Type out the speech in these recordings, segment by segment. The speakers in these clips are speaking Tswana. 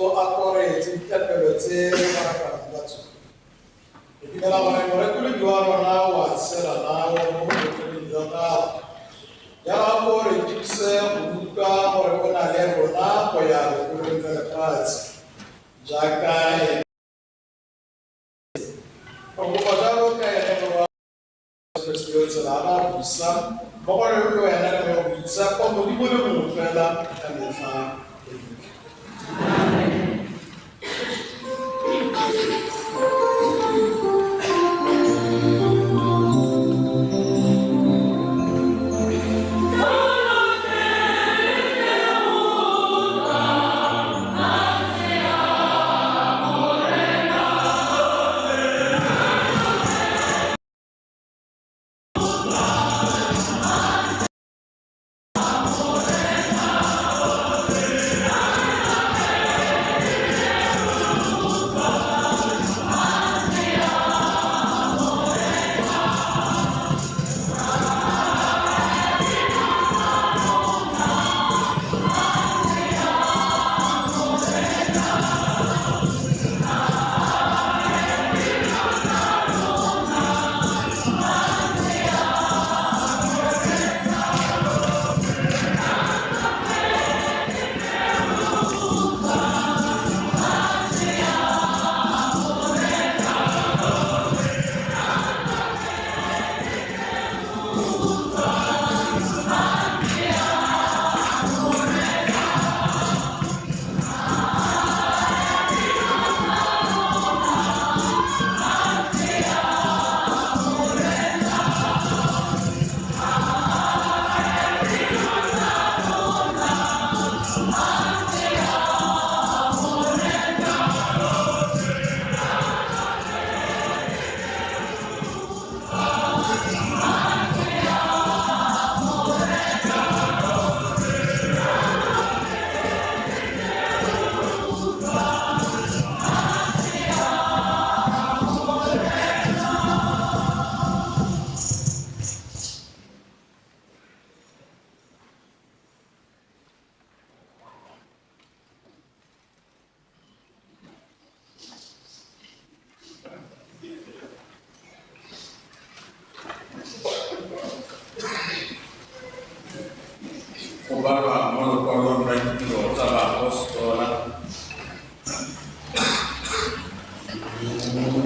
Jesu a ko reetse dithapelo tse re rapelang ka tsone. Re dumela gore morekolodi wa rona o a tshela nao mo botlhokong jwa gago. Jalo a ko re thuse go utlwa gore o na le rona go ya bofelong jwa lefatshe. Jaaka ene re kopa jalo ka ene Morwa Jesu Keresete yo o tshelang a busa mmogo le wena le Moya o Boitshepo, Modimo le mongwe fela ka metlha e yotlhe. Go balwa mo lokwalong lwa Ditiro tsa Baapostola.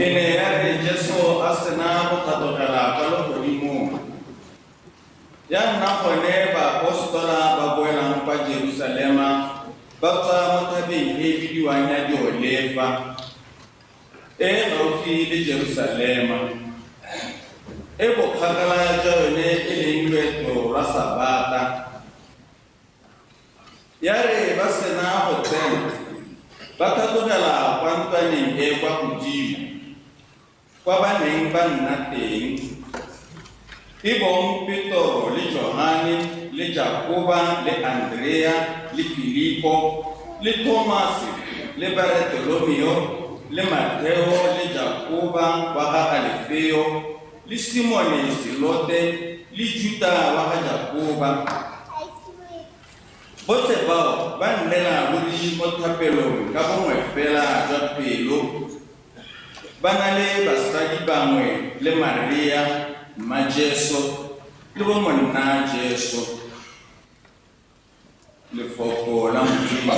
E ne ya re Jesu a sena go tlhatlogela kwa legodimong, ya nna gone baapostola ba boelang kwa Jerusalema ba tswa mo thabeng e e bidiwang ya Diolefa, e e gaufi le Jerusalema, e bokgakala jwa yone e leng loeto lwa Sabata. Ya re ba sena go tsena, ba tlhatlogela kwa ntlwaneng e e kwa godimo, kwa ba neng ba nna teng, e bong Petoro le Johane le Jakoba le Andrea le Filipo le Thomase le Baretolomeo le Matheo le Jakoba wa ga Alefeo le Simone Selote le Juta wa ga Jakoba. Botlhe bao ba nnela ruri mo thapelong ka bongwe fela jwa pelo, ba na le basadi bangwe le Maria, mma Jesu, le bomonna Jesu. Lefoko la Modimo.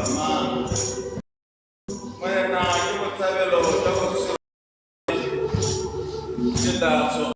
boifa mang? Morena ke botshabelo jwa botshelo, ke tla tsoga.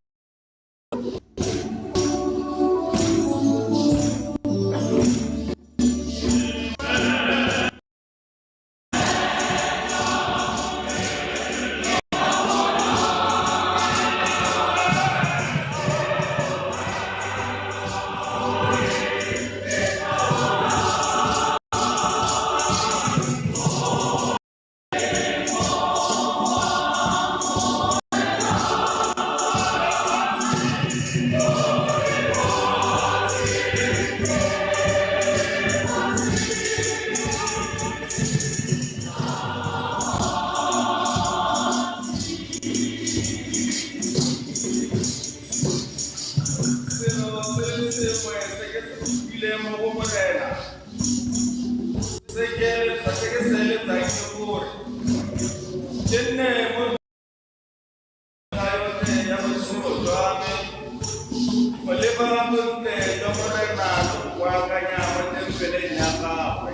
Selo se le sengwe se ke se kopileng mo go Morena, se ke se ke se eletsang ke gore ke nne mo metlha yotlhe ya botshelo jwa me, go leba bontle jwa Morena le go akanya mo tempeleng ya gagwe.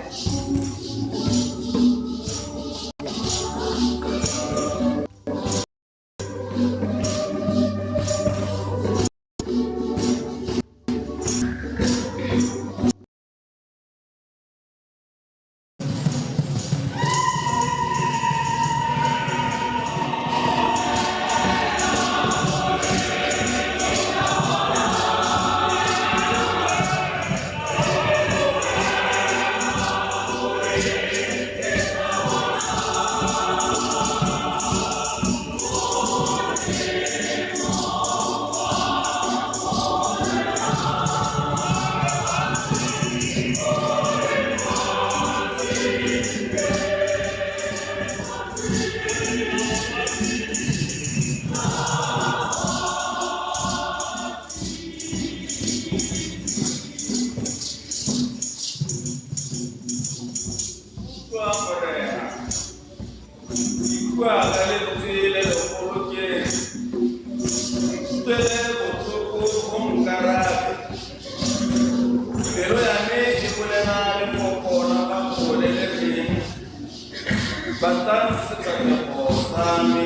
Utlwa Morena, ke bua ka lentswe le legolo ke re, nkutlwele botlhoko o nkarabe. Pelo ya me e bolela lefoko la gago le le reng, batlang sefatlhego sa me.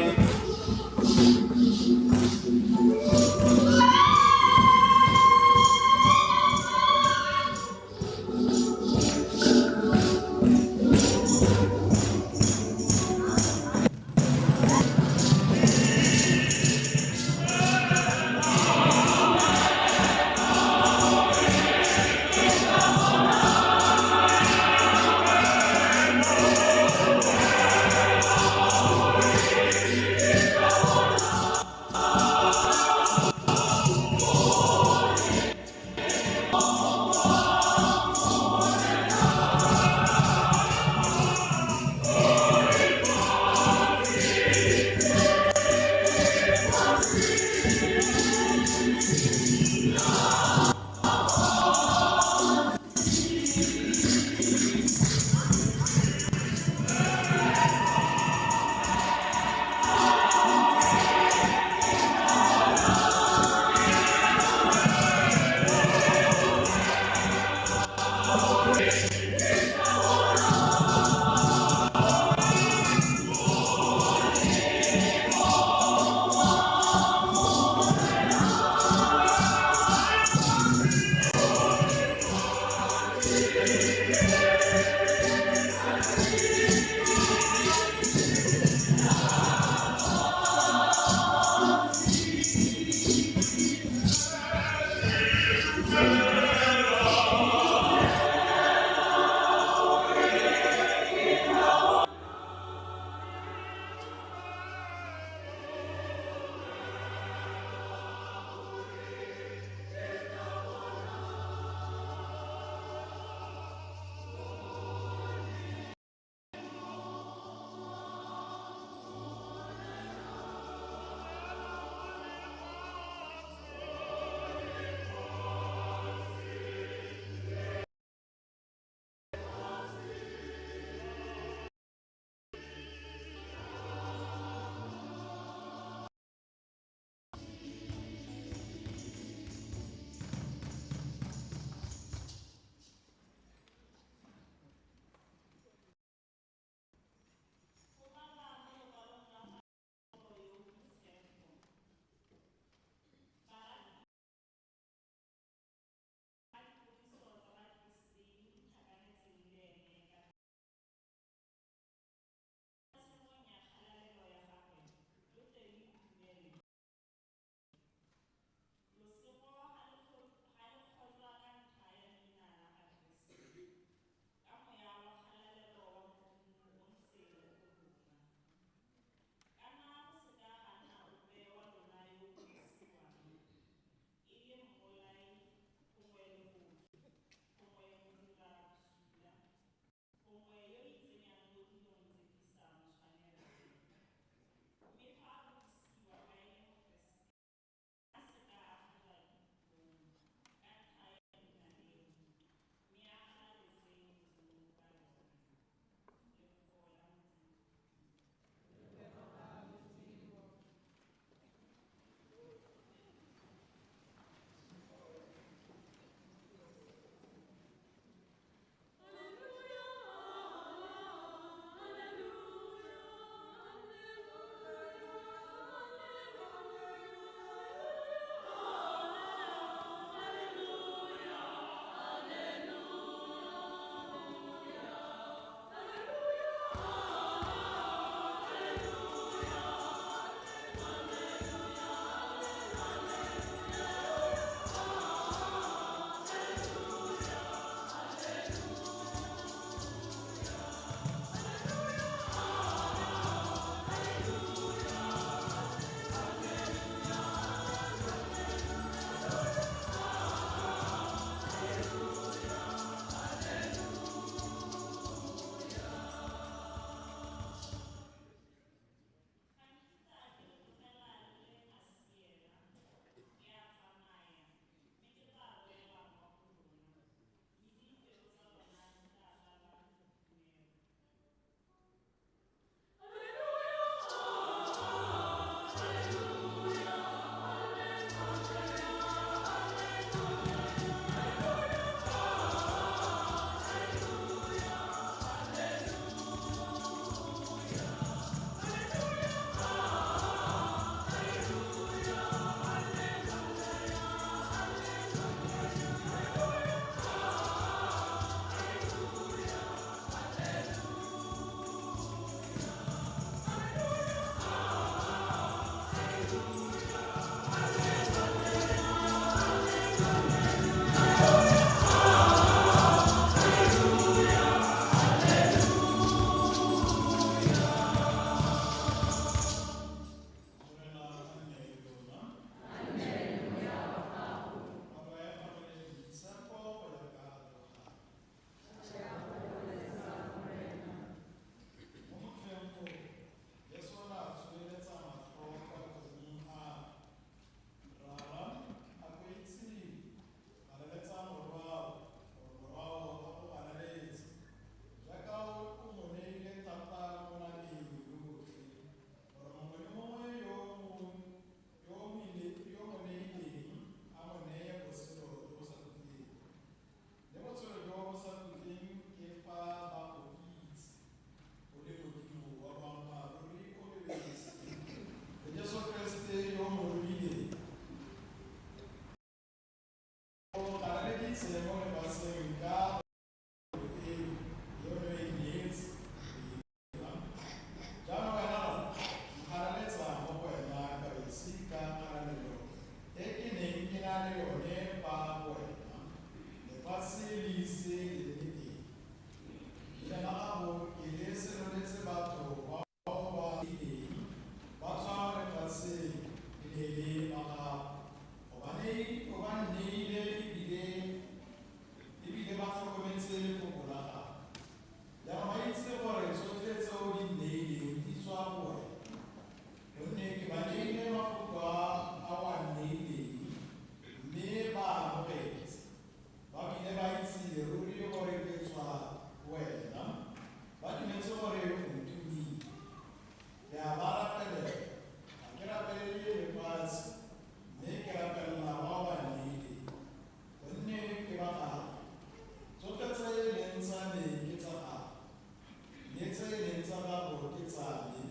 tsa gago ke tsa me,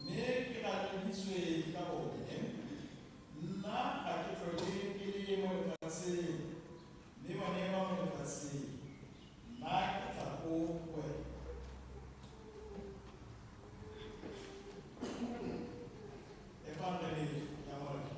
mme ke galeditswe ka bone. Nna ga ke tlhole ke le mo lefatsheng, mme bone ba mo lefatsheng. Nna ke tla ko go wena. Efangeli ya Morena.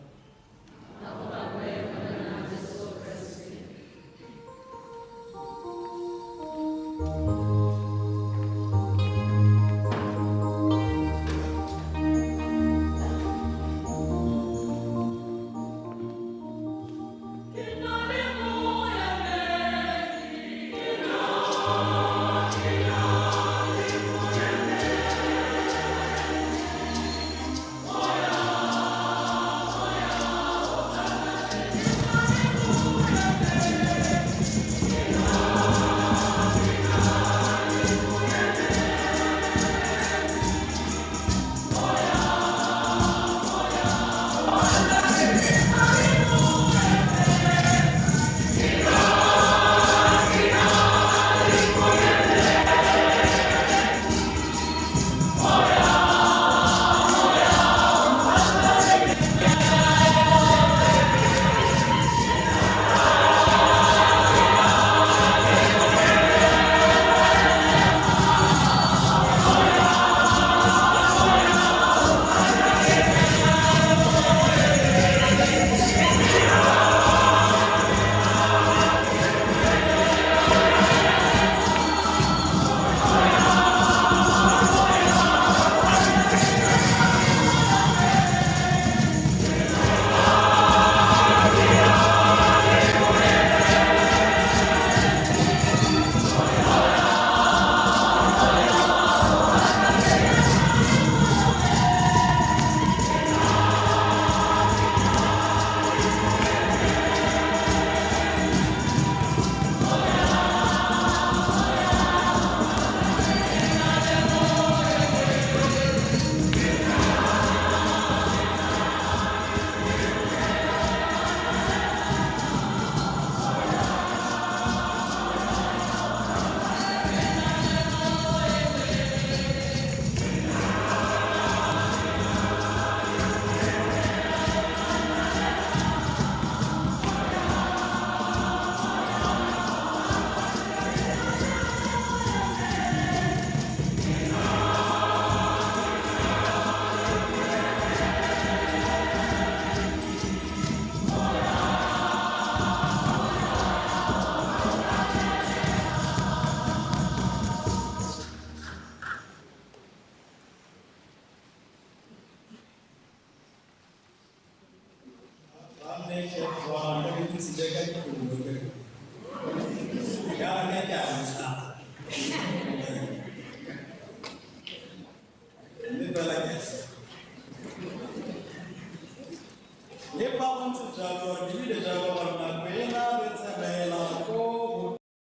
Le fa go ntse jalo, re lebile jalo gore nako ena re tsamaela ko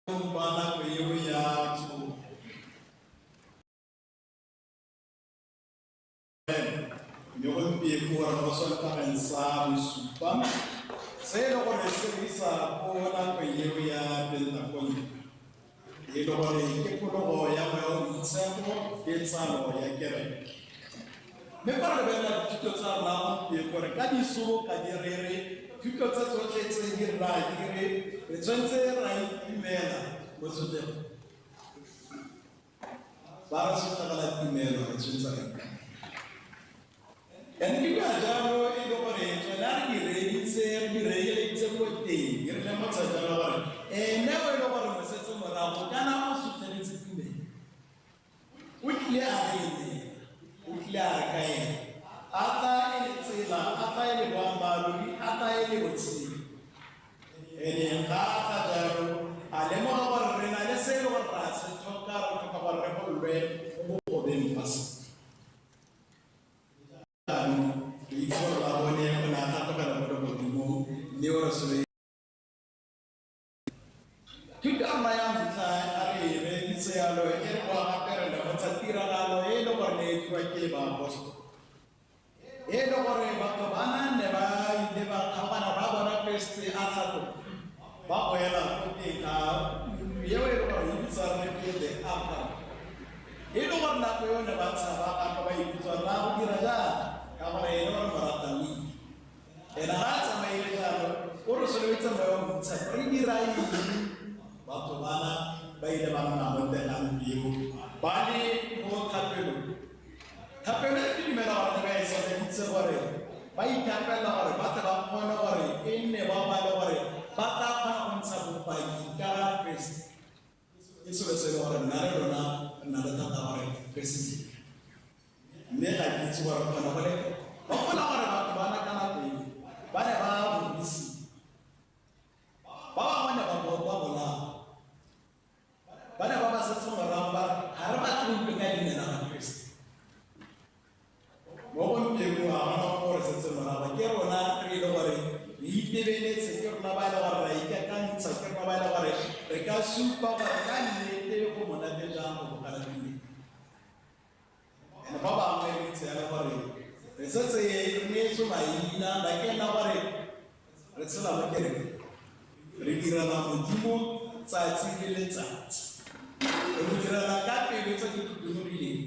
bofelong ba nako eo ya tsogo. Mme gompieno re mo Sontageng sa bosupa, se e le gore se re isa ko nako eo ya Pentakonta, e le gore ke phologo ya Moya o Boitshepo, ke tsalo ya kereke. Mme fa re lebelela dithuto tsa rona gompieno, gore ka disoboka di rere, thuto tse tsotlhe tse di rra di re, re tshwanetse ra itumela mo tsotlheng. Ba re sotlegela tumelo, re tshwanetse ra itumela. And ke bua jalo e le gore tsone a re di reeditse, re di reeleditse ko teng, re lemotsha jalo gore ene o e le gore mosetse morago kana o sotlheletse tumelo. O tlile a re emela, o tlile a re kaela, a tla e le tsela, a tla e le boammaaruri, a tla e le botshelo. Ene ga a tla jalo, a lemoga gore re na le se e le gore re a se tlhoka, re tlhoka gore re gololwe mo bokgobeng ba se. Jaanong re itse gore ba bone o ne a tlhatlogela mo legodimong, mme o re solofetse. Thuto ya rona ya ntlha a re e reeditse jalo, e re boa gape re lemotsha tiragalo e e le gore ne e dirwa ke baapostola. E le gore batho ba na ne ba ile ba kgaogana ba bona Kreste a tlhatloga, ba boela ko teng ga ntlo eo e le gore e bitsa re ke the upper. E le gore nako nako eo ne ba tshaba gape ba ikutlwa ra go dira jang ka gore ene o re mo ratang o ile. Ene ga a tsamaile jalo o re solofetsa moya o moitshepo re dira eng? Batho bana ba ile ba nna mo teng ga ntlo eo ba le mo thapelong. Thapelo e ke dumela gore ne ba e tshegeditse gore ba ithapela gore ba tle ba kgone gore e nne bao ba le gore ba tla kgona go ntsha bopaki ka ga Kreste. Ke selo se e le gore nna le rona re na le thata gore re se dire. Mme ga ke itse gore kgona go le kae. Gopola gore batho ba na ka nako eo ba ne ba bogisiwa. Ba bangwe ne ba bolawa. Ba ne ba ba setse morago ba re ga re batle go utlwe ka leina la ga Kreste. Mo gompieno ga gona go re setse morago ke rona re ile gore re itebeletse, ke rona ba e le gore ra ikakantsha, ke rona ba e le gore re ka supa gore ka nnete go monate jang go bogala tumelo. And ba bangwe re itse ya le gore re setse re neetswe maina bakeng la gore re tshela mo kerekeng, re direla Modimo tsatsi le letsatsi, re mo direla ka pelo tse di phuthulogileng.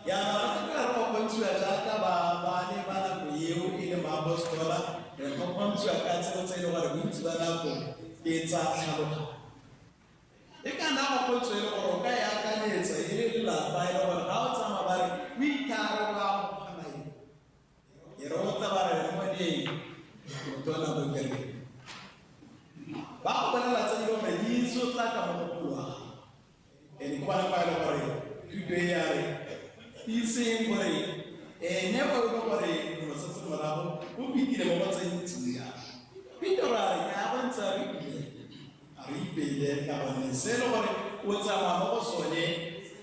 Jaanong re tlhoka re kopantshiwa jaaka ba ne ba nako eo e leng baapostola, re kopantshiwa ka tsebo tse e leng gore bontsi ba nako ke tsa tlhaloganyo. E ka nna kopantsho e le gore o ka e akanyetsa e le lelapa e le gore ga o tsamaya ba re o ithare o a go kgona eng. E re o tla ba re moneng motho a nako kerekeng. Ba go bolela tse di gore di sotla ka mogopolo wa gago. And ke bona fa e le gore thuto e ya re itseng gore ene o e le gore mo setse morago o fetile mo go tse ntsi jang. Peter a re ke a go ntse a re ipele, a re ipele ka gonne se e le gore o tsamaya mo go sone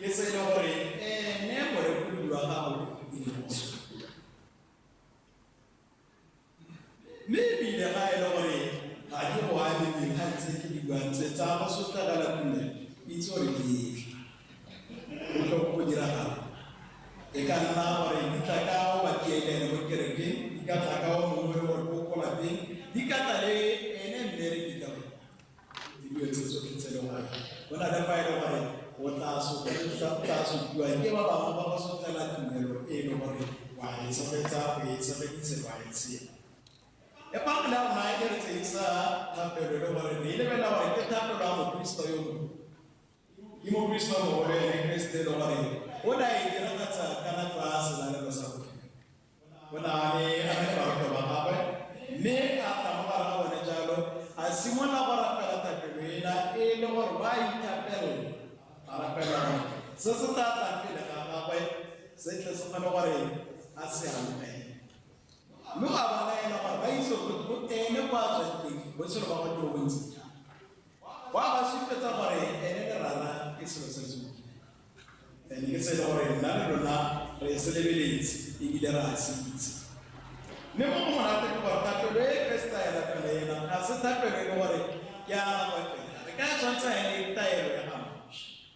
ke se e le gore ene morekolodi wa gago o fetile mo go sone. Mme ebile ga e le gore ga ke go ame dikgang tse ke di buang tse tsa go sotlegela tumelo, itse gore di etla. Go tlo go diragala. E ka nna gore di tla ka o bakiele ene mo kerekeng, di ka tla ka o mongwe gore ko ko lapeng, di ka tla le ene mmereki ka wena. Dilo tse tsotlhe tse e leng gore go na le fa e le gore o tla sotliwa ke ba bangwe ba go sotlela tumelo e e leng gore wa e tshegetsa, o e tshegeditse, wa e tshela. E fa le rona e re tseisa thapelo e le gore re e lebelela gore ke thapelo ya moprista yo mogolo. Ke moprista mogolo ene Kreste e le gore o ne a e diragatsa ka nako ya selalelo sa bofelo. O ne a le a le barutwa ba gagwe mme a tla mo gare ga bone jalo a simolola go rapela thapelo ena e le gore ba ithapela, a rapela gore se se tla tlang pele ga gagwe se tle se kgone gore a se amogele. Mme a ba laela gore ba itse gore go ene kwa a tswang teng botshelo ba gagwe ke bo bo ntseng jang. Wa ba supetsa gore ene le rara ke selo se se botlhokwa. Ene ke se e le gore nna le rona re se lebeletse ebile re a se itse. Mme mo go monate ke gore thapelo e Kreste a e rapela ena ga se thapelo e le gore ke a gagwe fela. Re ka tshwantsha ene taelo ya ga Moshe.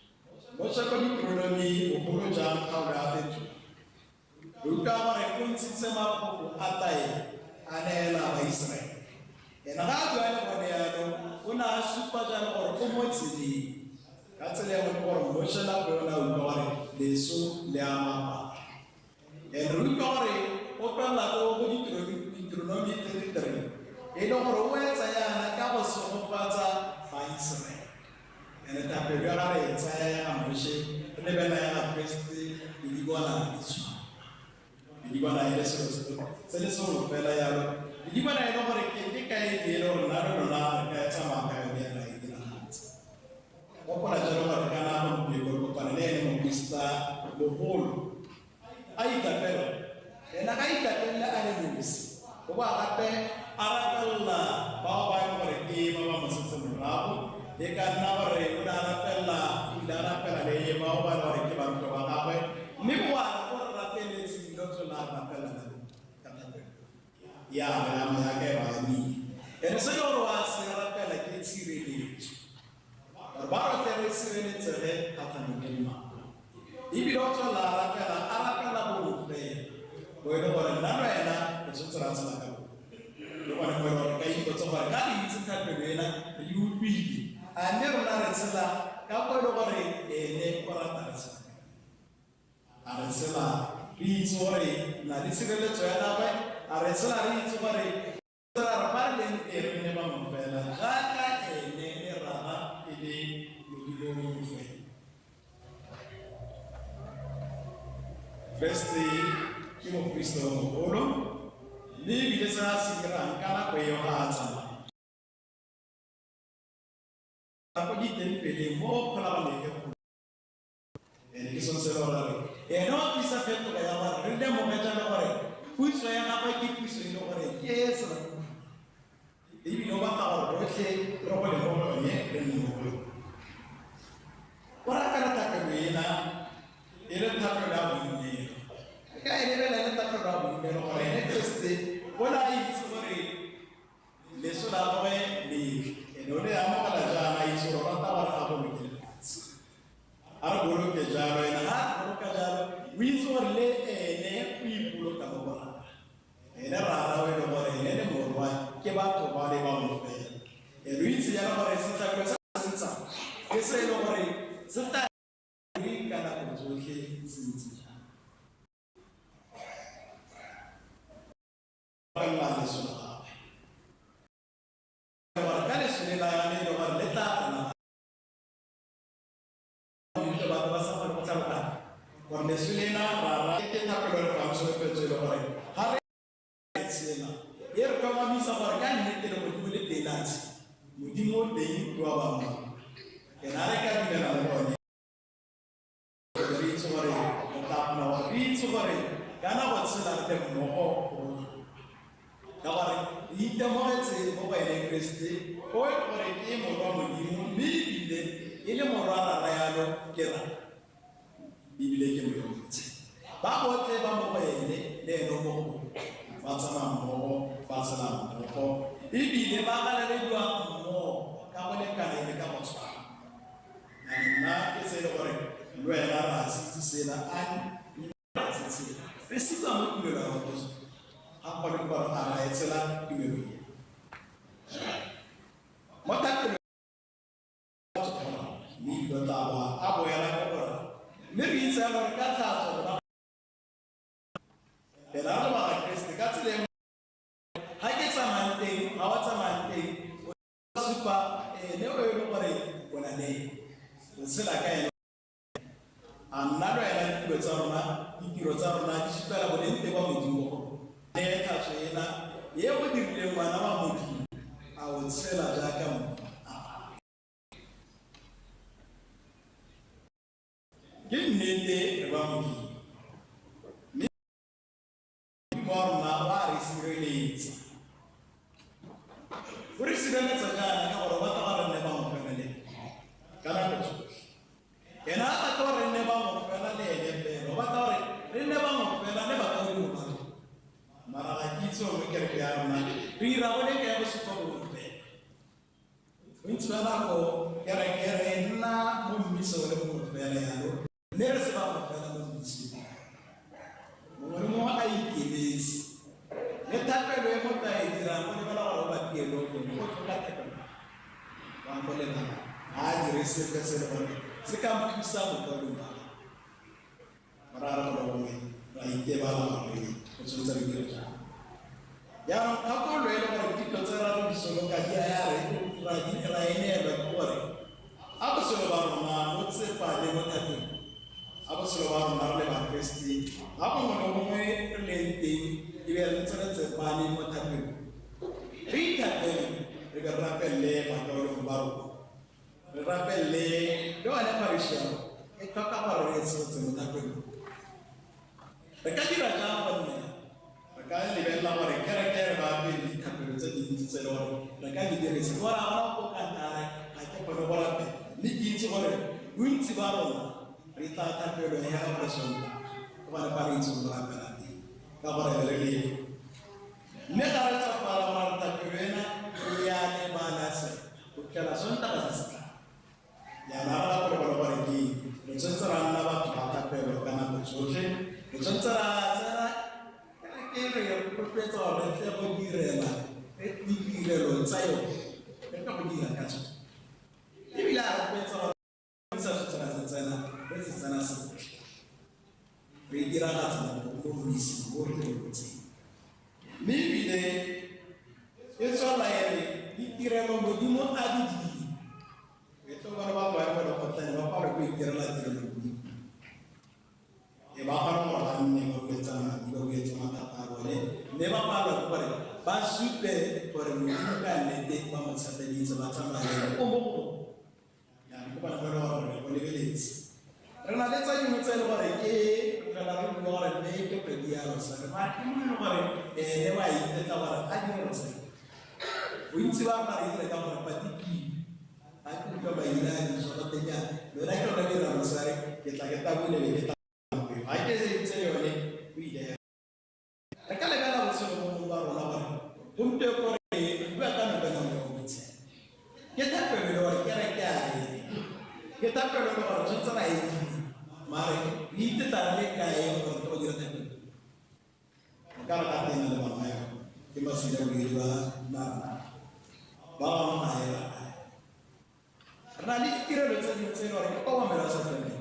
Moshe ko Deuteronomy bogolo jang kgaolo ya 32. Re utlwa gore o ntshitse mafoko a taelo a neela Baiseraele. Ena ga a bua le bone jalo o ne a supa jalo gore o mo tseleng. Ka tsela e nngwe ke gore Moshe nako eo o ne a utlwa gore leso le ama batho. And re utlwa gore o tswelela ko go Deuteronomy 33 e le gore o etsa yana ka go segofatsa Baiseraele. And thapelo ya ga re e tsaya ya ga Moshe re lebelela ya ga Kreste le di bona di tshwana. Di bona e le selo se le sengwe fela jalo. Di bona e le gore ke kae e le gore nna le rona re ka tsamaya ka yone ra e diragatsa. Gopola jalo gore ka nako gompieno re kopane le ene moprista mogolo a ithapela. Ena ga ithapelle a le nosi, o boa gape a rapelela bao ba e leng gore ke ba ba mo setse morago. E ka nna gore o ne a rapelela, ebile a rapela le bao ba e leng gore ke barutwa ba gagwe. Mme boa o re rapeletse ebile o tswelela a rapela le rona ka thapelo ya ya ka e ba amile. Ene se le gore wa se rapela ke tshireletso, gore ba rotlhe re sireletsege kgatlhanong le mmaba. Ebile o tswelela a rapela bongwe fela bo e le gore nna le wena re tshwanetse ra tshela ka bone. Le gone mo e le gore ka ipotsa gore ka re itse thapelo ena re e utlwile, a mme rona re tshela ka ko e le gore ene o rata re tshela ka. tshela re itse gore na le tshireletso ya gagwe, a re tshela re itse gore re fa re leng teng re nne bangwe fela jaaka ene le Rara e le Modimo o mongwe fela. Kreste ke moprista yo mogolo, mme ebile se a se dirang ka nako eo ga a tsamaya ko ditempeleng mo kgolaganong e kgolo. Ene ke sone se le gore re ene o tlisa phetogo ya gore re lemoge jalo gore puso ya gagwe ke puso e le gore ke e e senang ebile o batla gore rotlhe re gole mo go yone re nne mo go yone. O rapela thapelo ena e le thapelo ya boineelo. Re ka e lebelela e le thapelo ya boineelo gore ene Kreste o ne a itse gore leso la gagwe le ene o ne a amogela jaana a itse gore o rata gore a boloke lefatshe. A re boloke jalo, ene ga a boloka jalo o itse gore le ene o ipoloka mo go Rara. Ene Rara o e le gore ene le morwa ke batho ba le bangwe fela. Ene o itse jalo gore setlhabelo se se ntshang ke se e le gore se tla ka nako tsotlhe se ntse jalo. Ba nna leso la gagwe. Gore ka leso le la le le gore le tla tsena. Batho ba sa kgone go tlhaloganya gore leso lena Rara ke thapelo re fang tsholofetso e le gore ga re tshela e re tlhomamisa gore ka nnete le Modimo le teng a tshela. Modimo o teng ke wa bangwe. Ena re ka dumela mo go one. Re itse gore re tla kgona gore re itse gore ka nako tshela re le mmogo go botlhokwa. Ka gore re itemogetse mo go ene Kreste o e gore ke morwa Modimo mme ebile e le morwa Rara yalo ke Rara. Ebile ke moyotse. Ba botlhe ba mo go ene le ene o mo go bone. Ba tsamaya mmogo, ba tshela mmogo, ebile ba galalediwa mmogo ka go lekana e le ka go tshwana. Nna ke se e le gore le wena ra se itse sena, a nna ra se tshela. Re sitwa mo tumelo ya batho. Ga kgone gore a ra e tshela tumelo e. Mo thapelong mme ebile o tla boa a boela ko go rra. Mme re itse gore ka tlhatso rona Ena re ba Kreste ka tsela e nngwe. Ga ke tsamayang teng, ga wa tsamayang teng, o supa ene o e leng gore o na le ene. O tshela ka ene. A nna le wena ditiro tsa rona, ditiro tsa rona di supela boleng teng ba Modimo mo go rona. Le tlhatso ena e go dirileng ngwana wa Modimo, a o tshela jaaka Modimo a batla. Ke nnete re ba Modimo. Mme Modimo wa rona wa re sireletsa. O re sireletsa jaana ka gore o batla gore re nne bangwe fela le ene ka nako tsotlhe. Ena a batla gore re nne bangwe fela le ene fela, o batla gore re nne bangwe fela le bakaulengwe ba rona. Mara ga ke itse gore kereke ya rona re ira go le kae go supa bongwe fela. Bontsi ba nako kereke re nna mo mmiso le mongwe fela yalo, mme re se bangwe fela mo mmisong. Mongwe le mongwe a ikemetse. Le thapelo e motho a e dirang o lebela gore o bapile le o mongwe, o tlhoka thapelo. Wa mo lebala, ga a dire sepe se le gore se ka mo thusa mokaulengwe wa gagwe. Mara re golo gongwe ra itebala gore re tshwanetse re dire jang. Jaanong kgakololo e le gore dilo tse ra re di soloka di a ya re ra di ra e neelwa ke gore a botshelo ba rona bo tsepame mo thapelong. A botshelo ba rona re le Bakreste ga gongwe le gongwe re leng teng e be re ntse re tsepame mo thapelong. Re ithapele re be re rapelele bakaulengwe ba rona. Re rapelele le one parish ya rona e tlhoka gore re e tshegetse mo thapelong. Re ka dira jang gonne re ka lebelela gore kereke re ba pele dithapelo tse dintsi tse e le gore re ka di dirisa. Gore a bona ko kantare ga ke kgone go rapela, mme ke itse gore bontsi ba rona re tla thapelo ya gore Sontaga ke gone fa re itse go rapela teng ka gore re le mme ga re tsafala gore thapelo ena e ya lebala se go fitlhela Sontaga se se tlang. Jaanong ga re rapele gore gore ke re tshwanetse ra nna batho ba thapelo ka nako tsotlhe, re tshwanetse ra tsena kereke re rotloetsa gore re tle go direla ditirelo tsa yone, re tle go dira ka tsone. Ebile a rotloetsa gore sa se tsena se tsena re se tsena sentle. Re diragatsa mo mmising mo re rebotseng. Mme ebile e tswela e re ditirelo Modimo a di dire. E tlo bona ba bangwe ba lekgotlane ba palelwa ke go itirela tirelo Modimo. E ba kgona gore ba nne ba buetsa madi, ba buetse mathata a bone, mme ba palelwa ke gore ba supe gore Modimo ka nnete ba mo tshepeditse, ba tsamaya le ene o mo go bone. Jaanong ke bona ba e le gore re go lebeletse. Re na le tse dingwe tse e le gore ke fela re bua gore mme ke kgwedi ya rosari, mare ke mo e le gore ene wa itetla gore a dire rosari. Bontsi ba rona re dire ka gore patikile. Ga ke utlwa maina a dijo go teng jaana, lona ke lona dira rosari, ke tla ke tabole be ke tla ga ke ntse yone o ile. Re ka lebelela botshelo bo bongwe ba rona gore gompieno gore re bua ka nokana mo go boitshepo. Ke thapelo e le gore kereke a re ke thapelo e le gore tshwanetse ra e dira, mare re itetla re le kae gore ke go dira thapelo. Re ka re ka tena le bangwe ke maswila boedi ba naga ba bangwe maela kae. Re na le ditirelo tse dingwe tse e le gore ke kobamelo ya setlwaedi.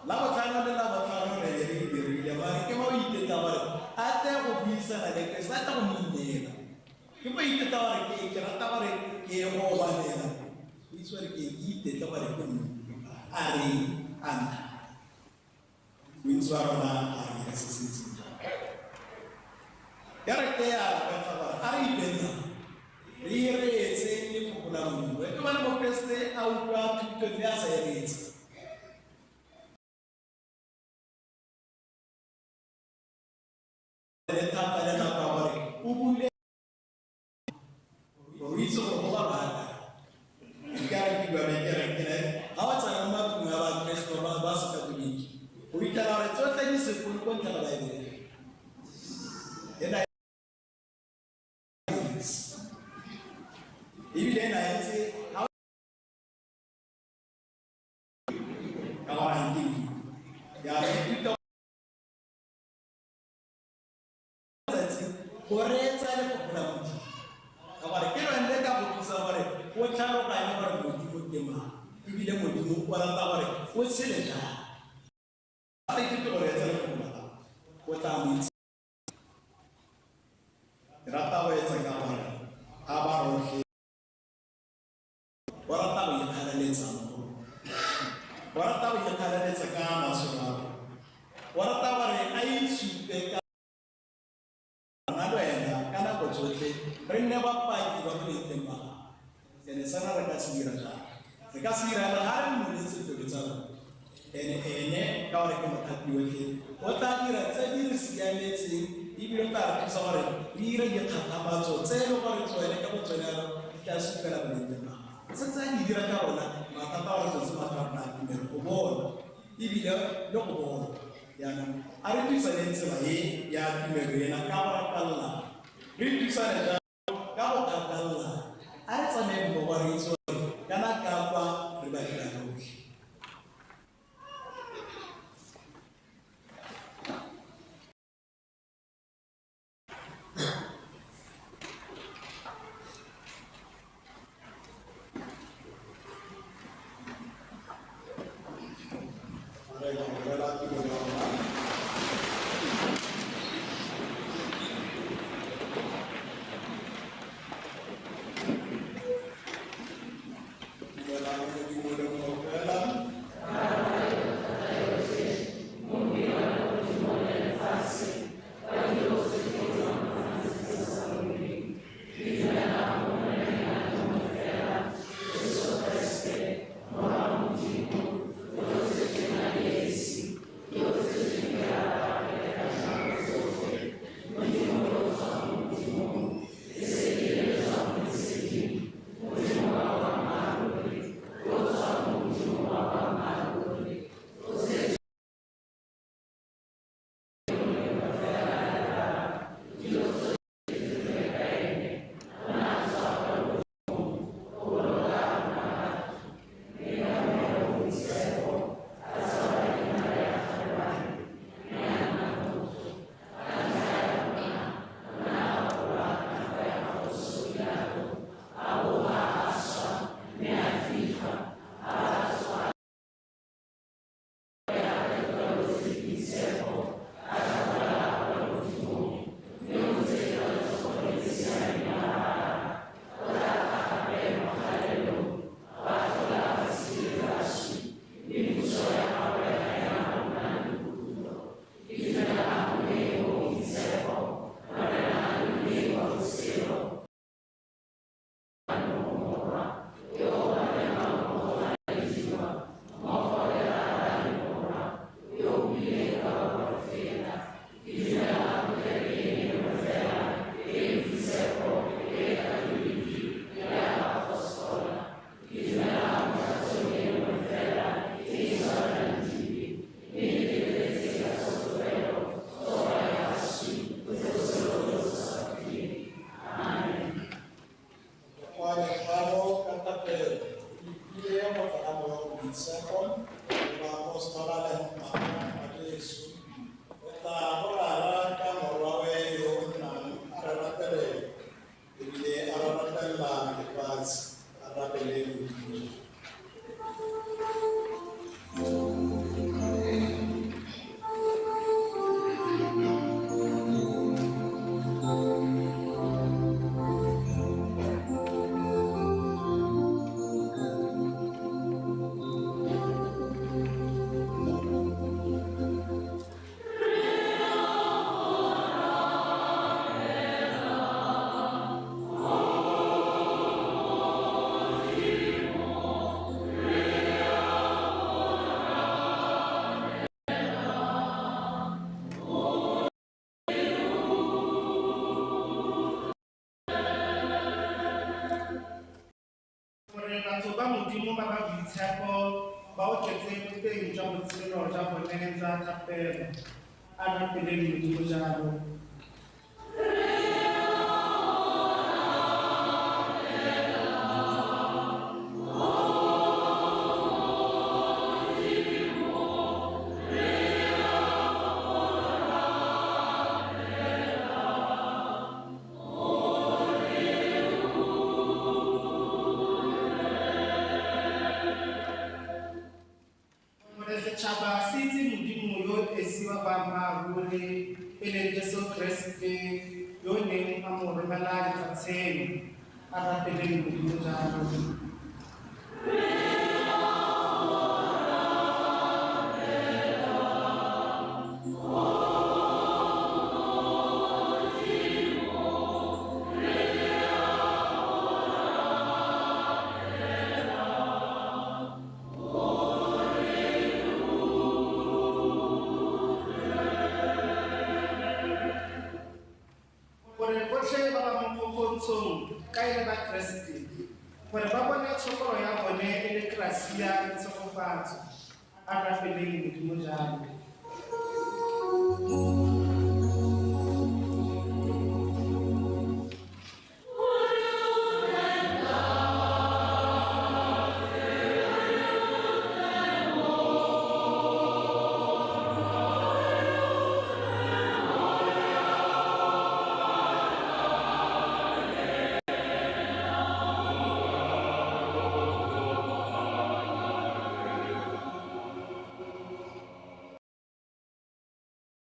Labotlhano le Labotlhano re ne re dirile, mare ke ba o itetla gore a tle go buisana le Keresete, a tle go mo ineela. Ke mo itetla gore ke rata gore ke ye go obamela, o itse gore ke itetle gore ke mo a re a nna. Bontsi ba rona a re dire se se ntseng jalo. Kereke ya re batla gore a re ipenna re reetse lefoko la Modimo. E ke bone Mokeresete a utlwa thuto mme a sa e reetse. Le thata le nako ya gore o bule gore o itse gore go ba baka. Ke re ke bua be ke re ke re ga o tsena mo matlong a Bakeresete ba Sekatoliki, o fitlhela gore tsotlhe di sekolo ko ntle ga Baebele. Ena ebile ena e ntse ga ka gore ga nke ya ithuta tsatsi go reetsa lefoko la Modimo, ka gore ke lone le ka go thusa gore o tlhaloganye gore Modimo ke mang, ebile Modimo o rata gore o tshele jang. Ga ithute go reetsa lefoko la gago, o tla mo itse. Ke rata go etsa ka gore a ba rotlhe o rata go ikgaleletsa mo go o rata go ikgaleletsa ka masolo a rona, o rata gore a itshupe ka nna le wena ka nako tsotlhe re nne bapaki ba boleng teng ba gagwe. Ene sena re ka se dira jang? Re ka se dira le ga re mmoletse pelo tsa rona. Ene ene ka gore ke mothapi otlhe, o tla dira tse di re siametseng ebile o tla re thusa gore re dire dikgakgamatso tse e leng gore tsone ka botsone jalo di tla supela boleng teng ba gagwe. Se tse a di dira ka rona, mathata a gore tsotse matlo a rona a tumelo go bona ebile le go bona. Jaanong a re thusaneng tsela e ya tumelo ena ka go rapalelana, re thusane jalo ka go kgathalelana. A re tsamayeng mmogo re itse gore kana ka kwa re ba dira rotlhe. Re ka bolela tumelo ya rona. Dumela mo Modimo le mongwe fela. Botlhaneng jwa thapelo, a rapeleng Modimo jalo. Gore setšhaba se itse Modimo yo esi wa boammaaruri, e leng Jesu Keresete yo o neng a mo romela lefatsheng. A rapeleng Modimo jalo. Gore botlhe ba ba mo kgokgontshong ka e le ba Keresete, gore ba bone tshokolo ya bone e le grasia le tshegofatso. A rapeleng Modimo jalo.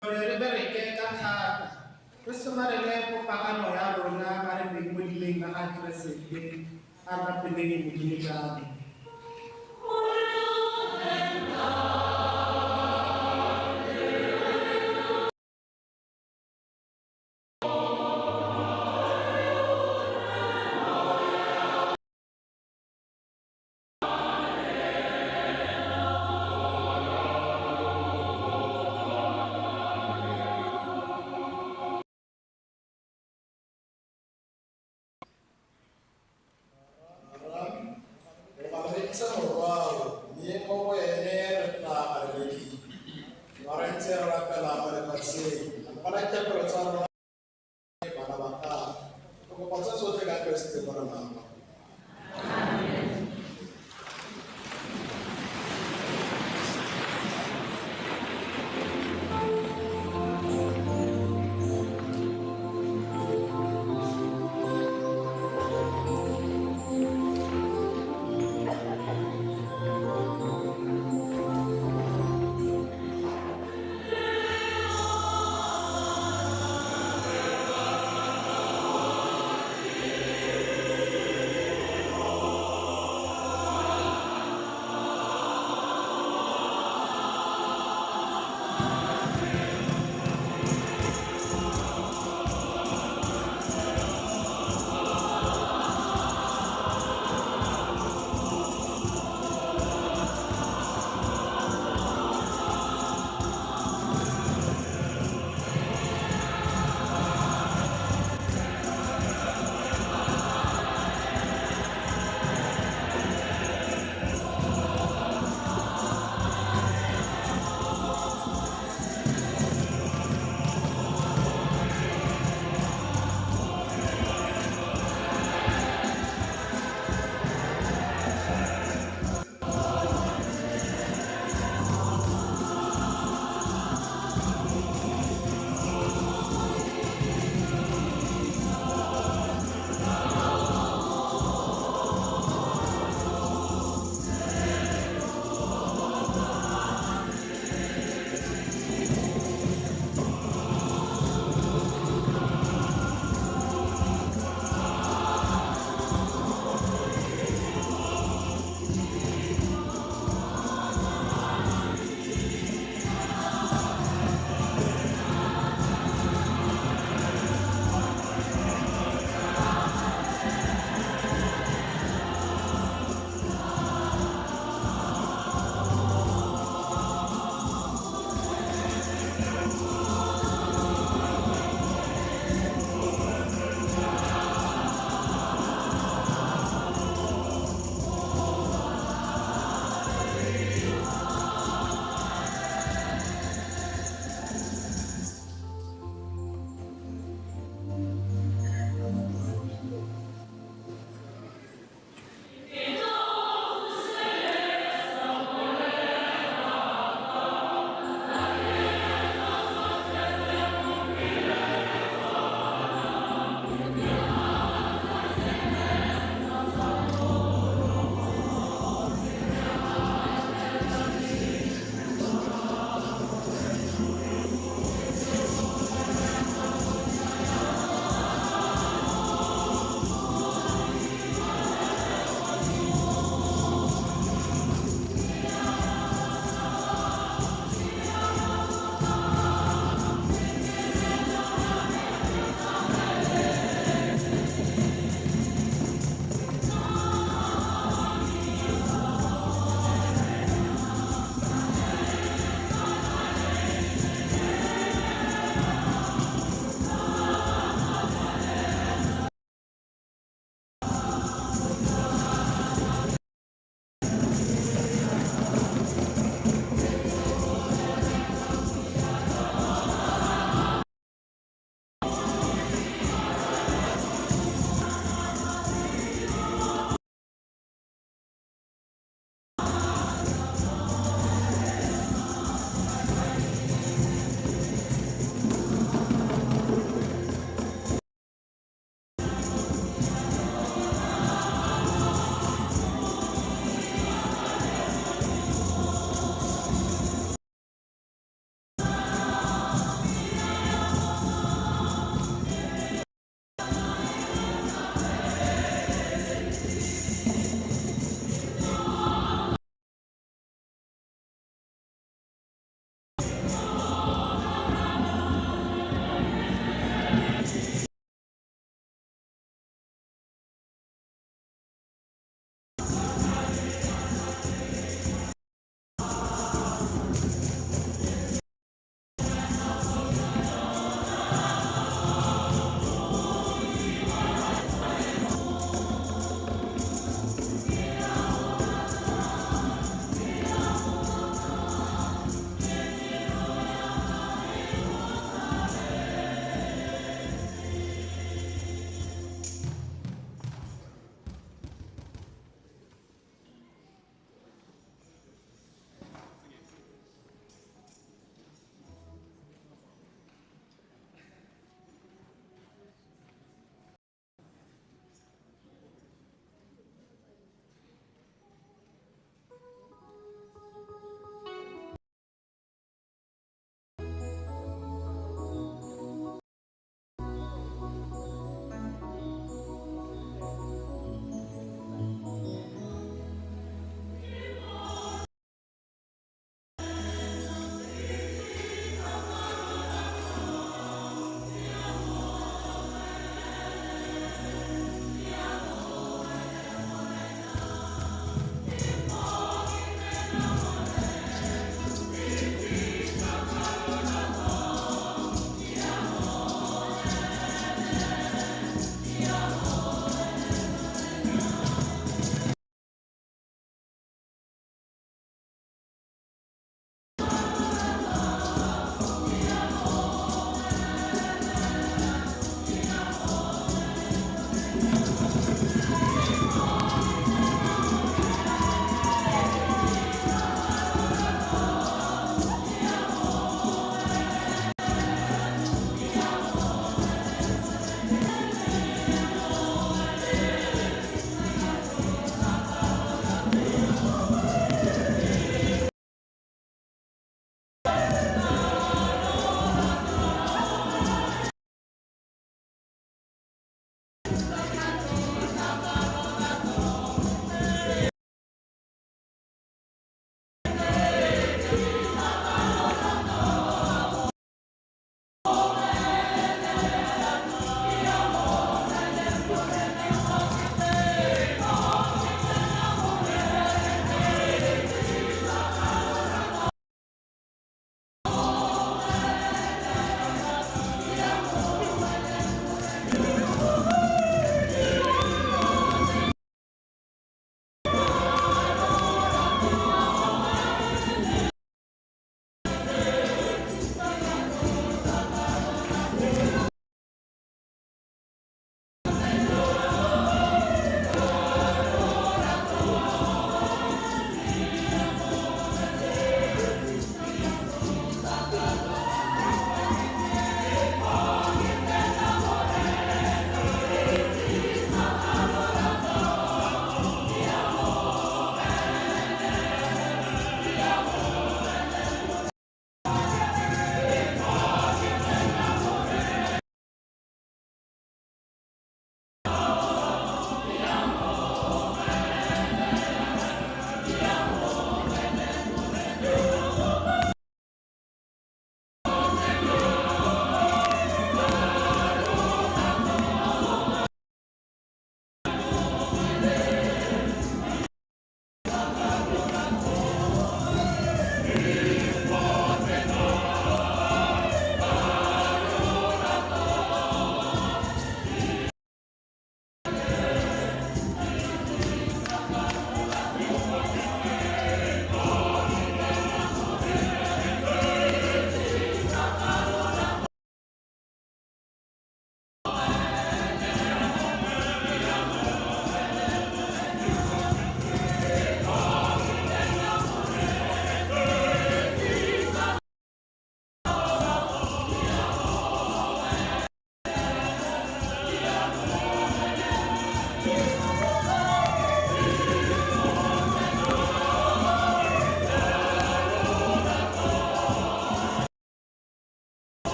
Gore re bereke ka thata, re somarele popagano ya rona ba re leng mo leineng la ga Keresete. A rapeleng Modimo jalo. Re galareditse Morwao, mme mo go ene re tla galalediwa. Fa re ntse re rapela mo lefatsheng, amogela dithapelo tsa rona bana ba gago. Re kopa tse tsotlhe ka Keresete Morena wa rona. Amen.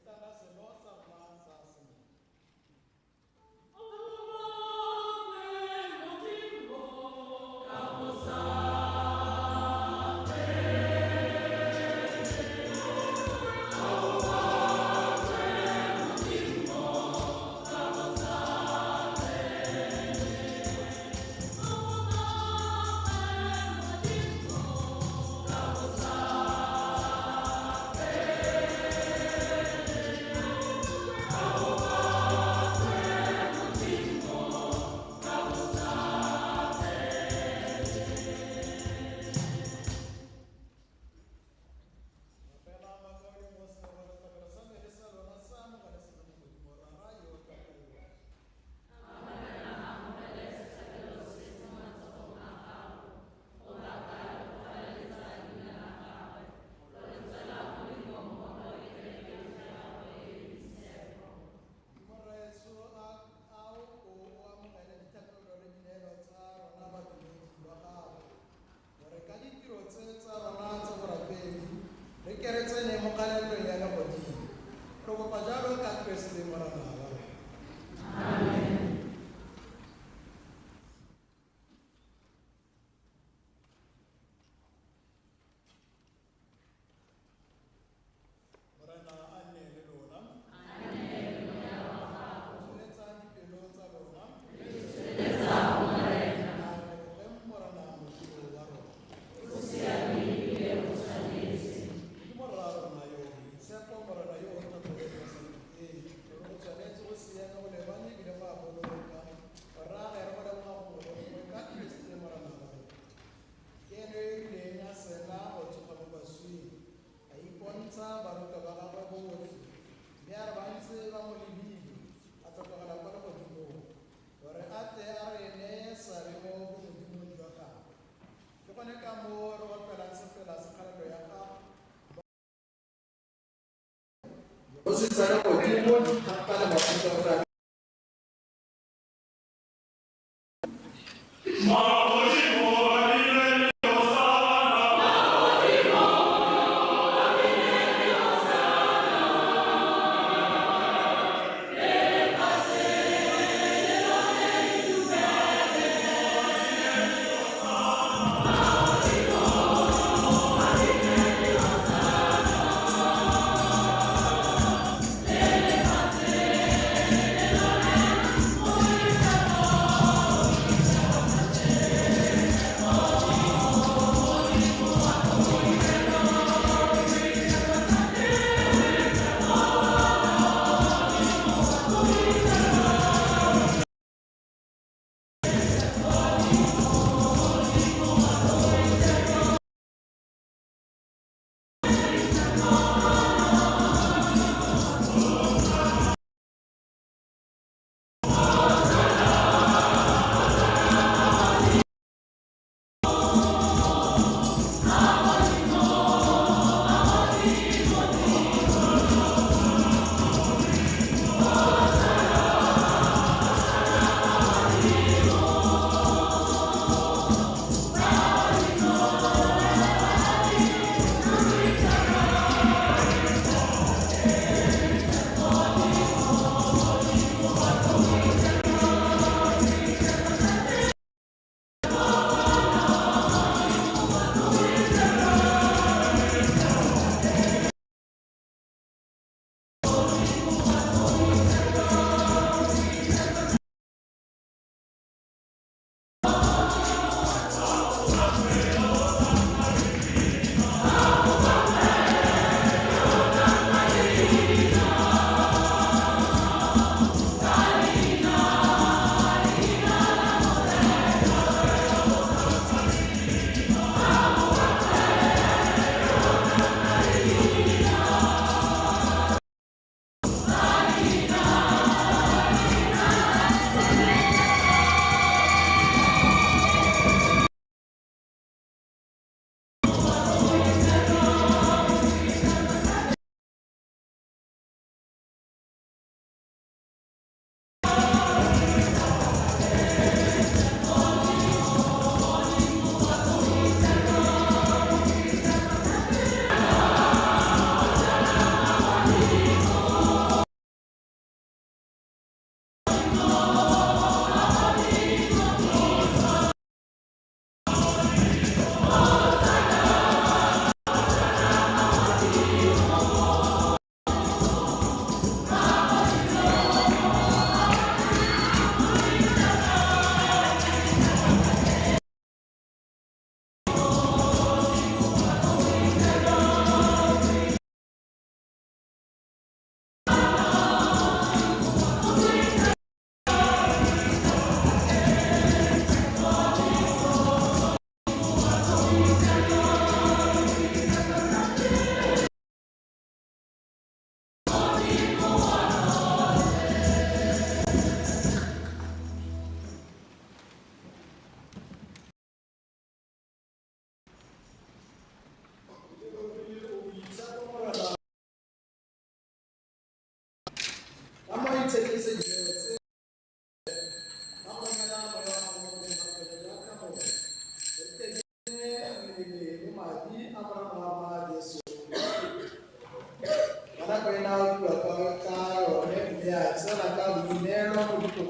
tla nna seno sa rona sa semoya. Fela makaulengwe se gore setlhabelo sa me le sa lona se amogelesege mo Modimo Rara yo o thata yotlhe. Modimo Rraetsho, a o ko o amogele dithapelo le dineelo tsa rona badumedi ba gago, gore ka ditiro tse tsa rona tsa borapedi re ke re tsene mo kgalelong ya legodimo. Re kopa jalo ka Keresete Morena wa rona. Morena a nne le lona. Tsholetsang dipelo tsa lona. A re lebogeng Morena Modimo wa rona. Modimo Rra rona yo o boitshepo, Morena yo o thata le yo o sa khutleng, gore go tshwanetse go siame go lebane ebile go a boloka, gore a re go leboga gongwe le gongwe ka Keresete Morena wa rona. Ke ene yo o rileng a sena go tsoga mo baswing, a ipontsha barutwa ba gagwe botlhe, mme a re ba ntse ba mo lebile, a tlhatlogela kwa legodimong, gore a tle a re neye seabe mo bomodimong jwa gagwe. Ke gone ka moo re opelang sefela sa kgalelo ya gago. Dikgosi tsa legodimo, dithata le mafuta tsa Lefatshe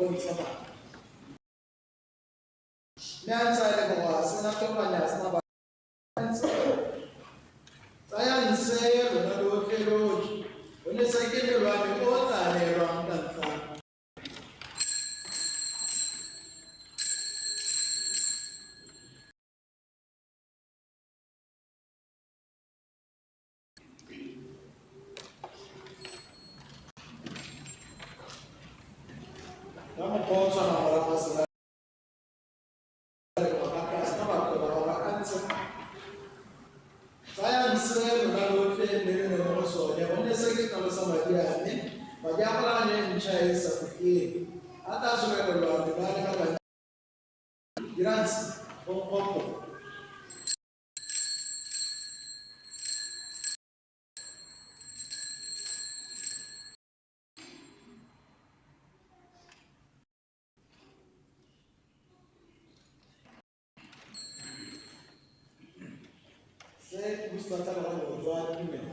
bontsha batho. Mme a ntse a leboga a sena tlhomanya a sena ba tsayang se lona lotlhe lotlhe gonne se ke mmele wa me o o tla neelwang ka ntlha. Ka mokgwa o tshwanang morago ga selalelo a leboga gape a sena ba tloba gore a ntse tsayang se lona lotlhe mme lo nwe mo go sone gonne se ke seno sa madi a me, madi a kgolagano e ntšha e e sa khutleng, a tla solegelwa batho ba le ba bantsi. Dirang se go nkgopola. Se ke bosupa tlhaloganyo jwa tumelo.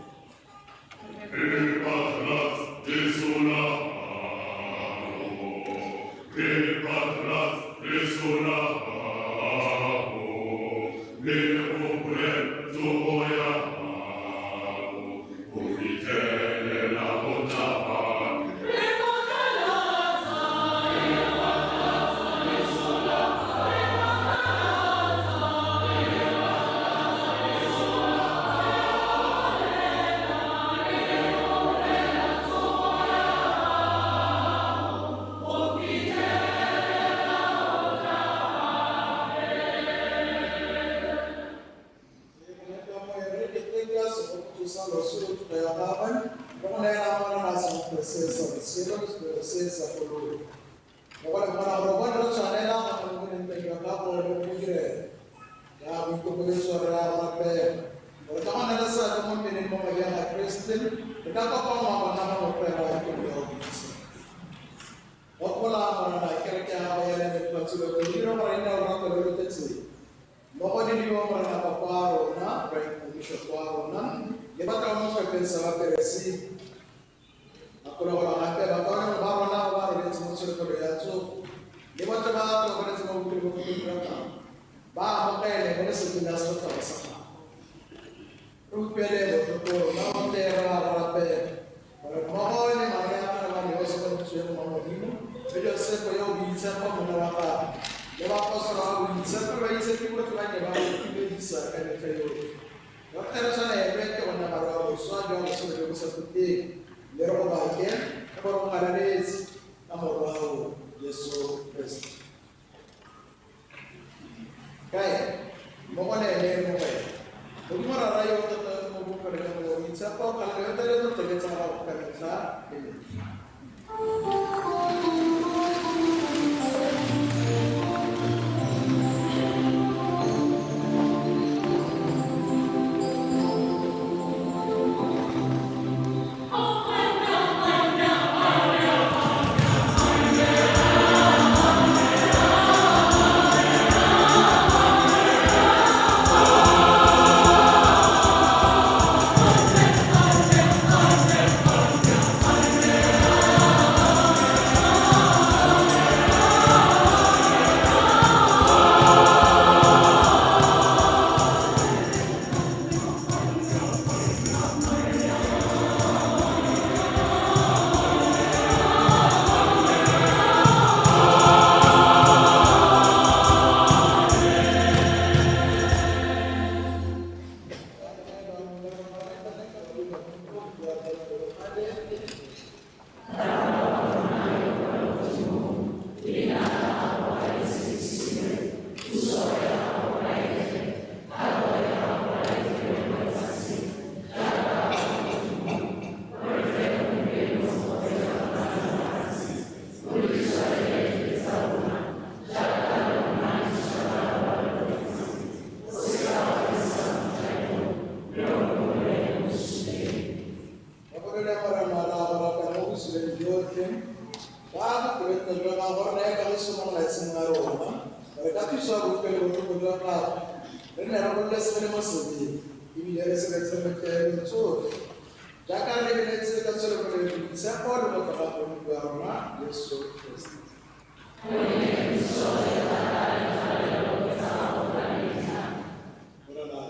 Morena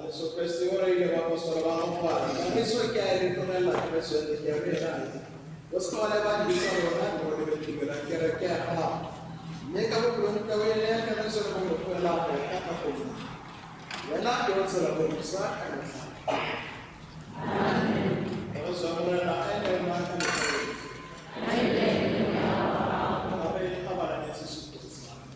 Jesu Kriste o reile baapostola ba gago wa re, Kagiso ke a e le tlogela, kagiso ya ke a le naya. O se ka wa leba dibe tsa rona, mme o lebe tumelo ya kereke ya gago. Mme ka bopelontle o e neye kagiso le go tloela go ya ka go nna. Wena yo o tshela go busa ka metlha. Kagiso ya Morena a e nne le lona ka metlha yotlhe. A re abalane sesupo se se latelang.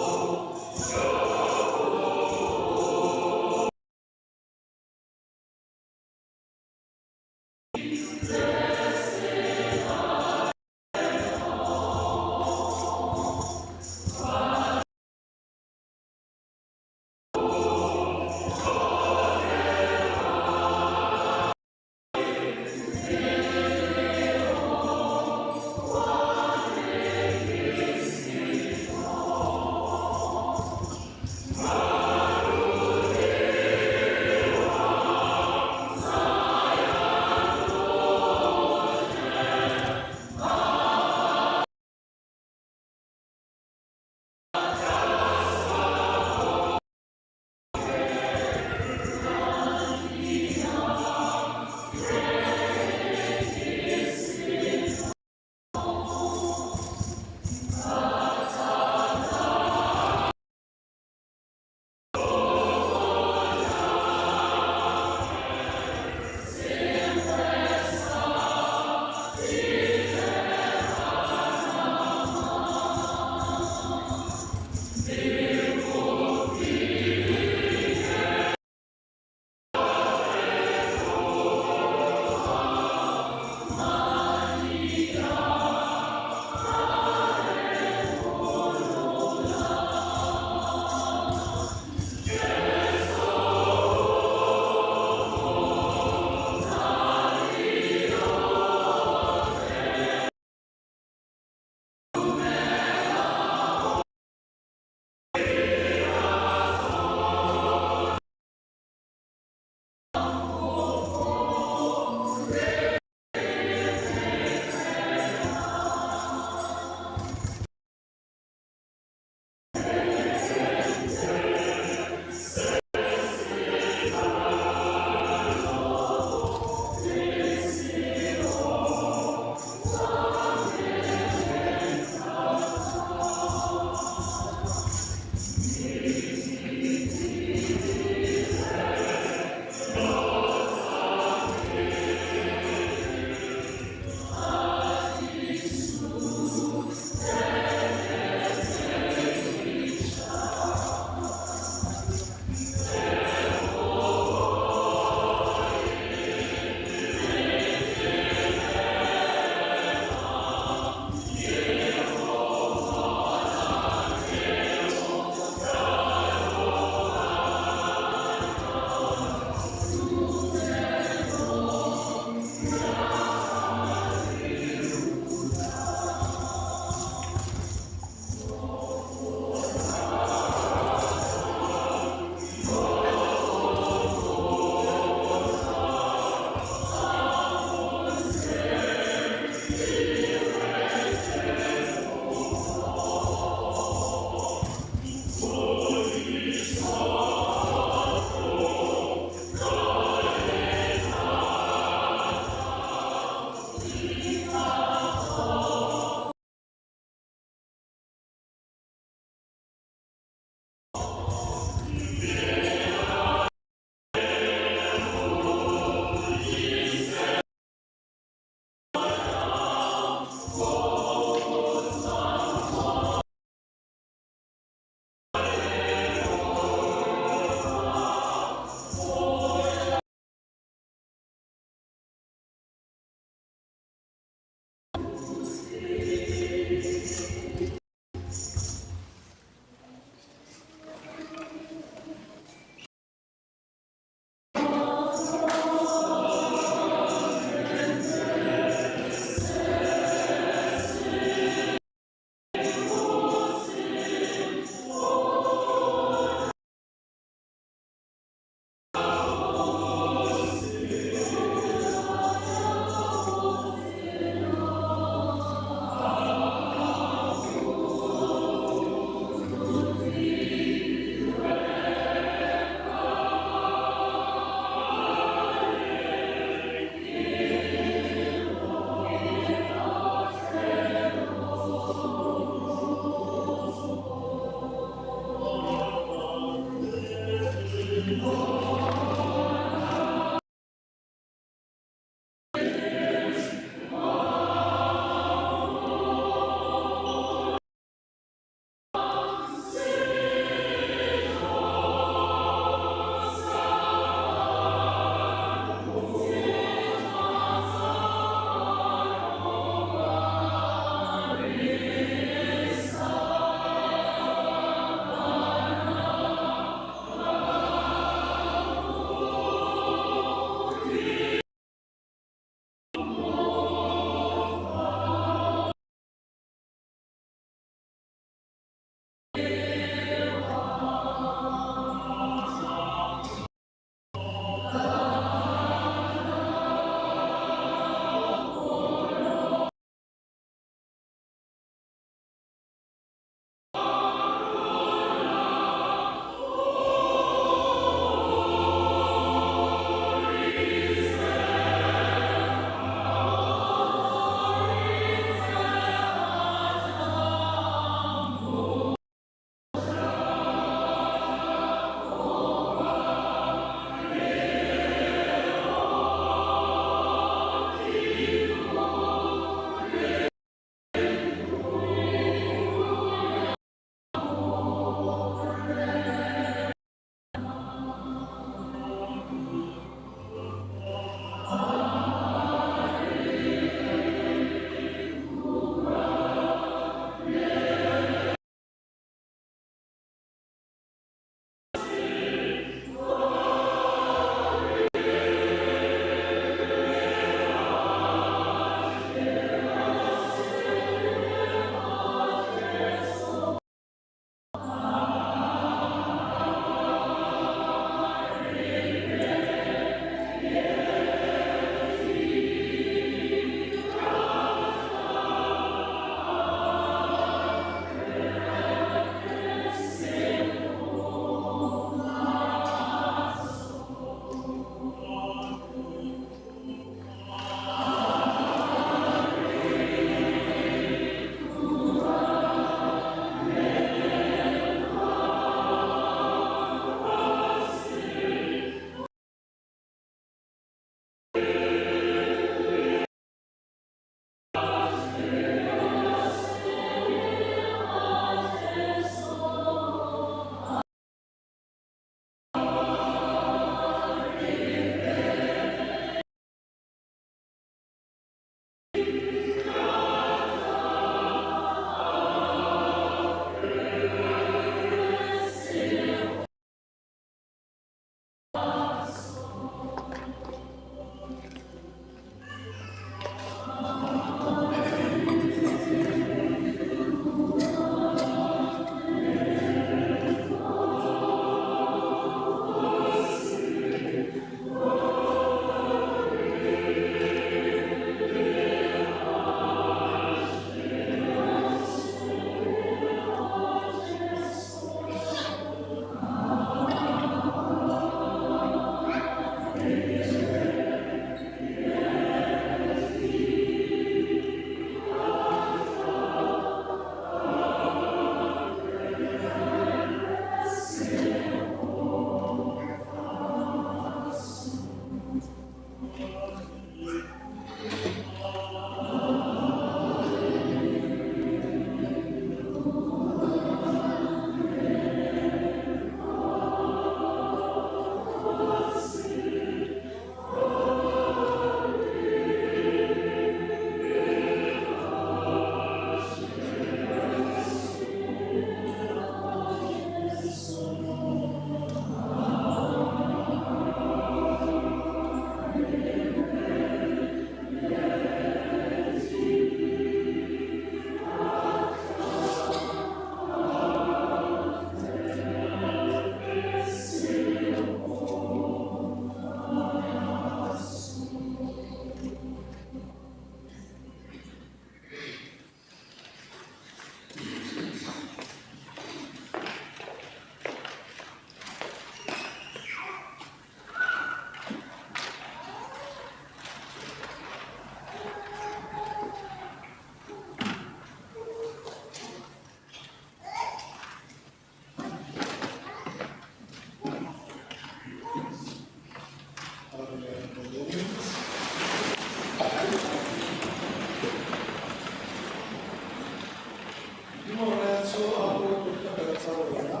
Modimo Rraetsho, a ko utlwe dithapelo tsa rona,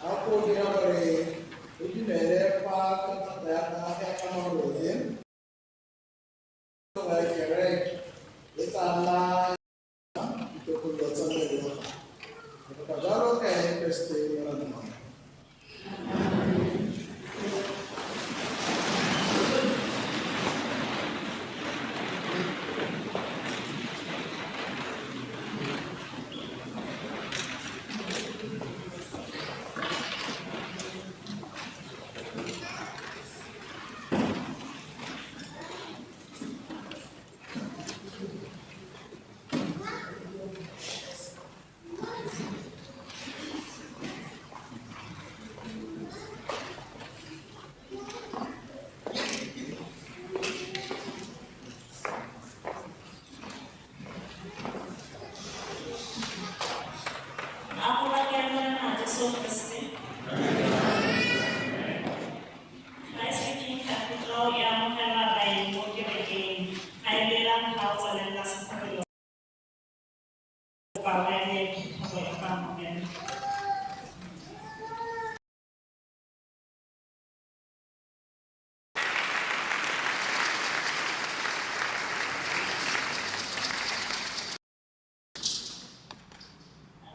a ko dira gore re dumele fa ka thata ya ya kamano e ya kereke e tla nna ditokololo tsa mmele wa gago. Re kopa jalo ka ene Keresete Morena wa rona. A go bakela Morena Jesu Kriste. Christ the King Cathedral e amogela baeng mo kerekeng. Ga e lela ga o tsenela setlhabelo kopa ba eme phuthego e go amogela.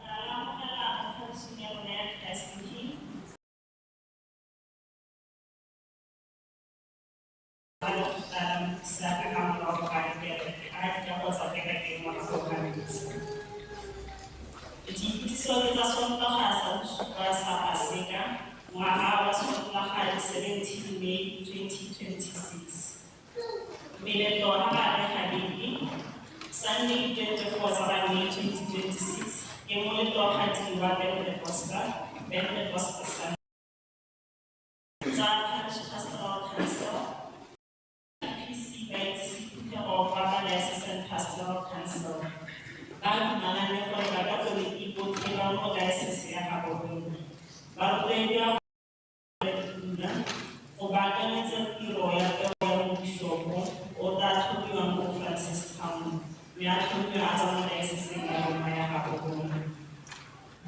Ra amogela mo pharising ya rona ya Christ the King. Ba lekgotla la modisa ka ka morago ga dikereke a dikago tsa kereke morago ga misa. Dikitsiso ke tsa Sontaga sa bosupa sa Paseka, ngwaga wa Sontaga di 17 May 2026. Meletlo ha gare ga beke, Sunday 24 tsa ga May 2026, ke moletlo wa kgati wa Pentecosta, Pentecosta Sunday. Tsa Parish Pastoral Council, PPC ba itsise phuthego kwa ba Diocesan Pastoral Council. Ba dumalane gore bakatoliki botlhe ba mo diocese ya Gaborone ba rotloediwa go go baakanyetsa tiro ya peo ya mobishopo o tla tlhomiwang ko Francistown, mme a tlhomiwa a tswa mo dioceseng ya rona ya Gaborone.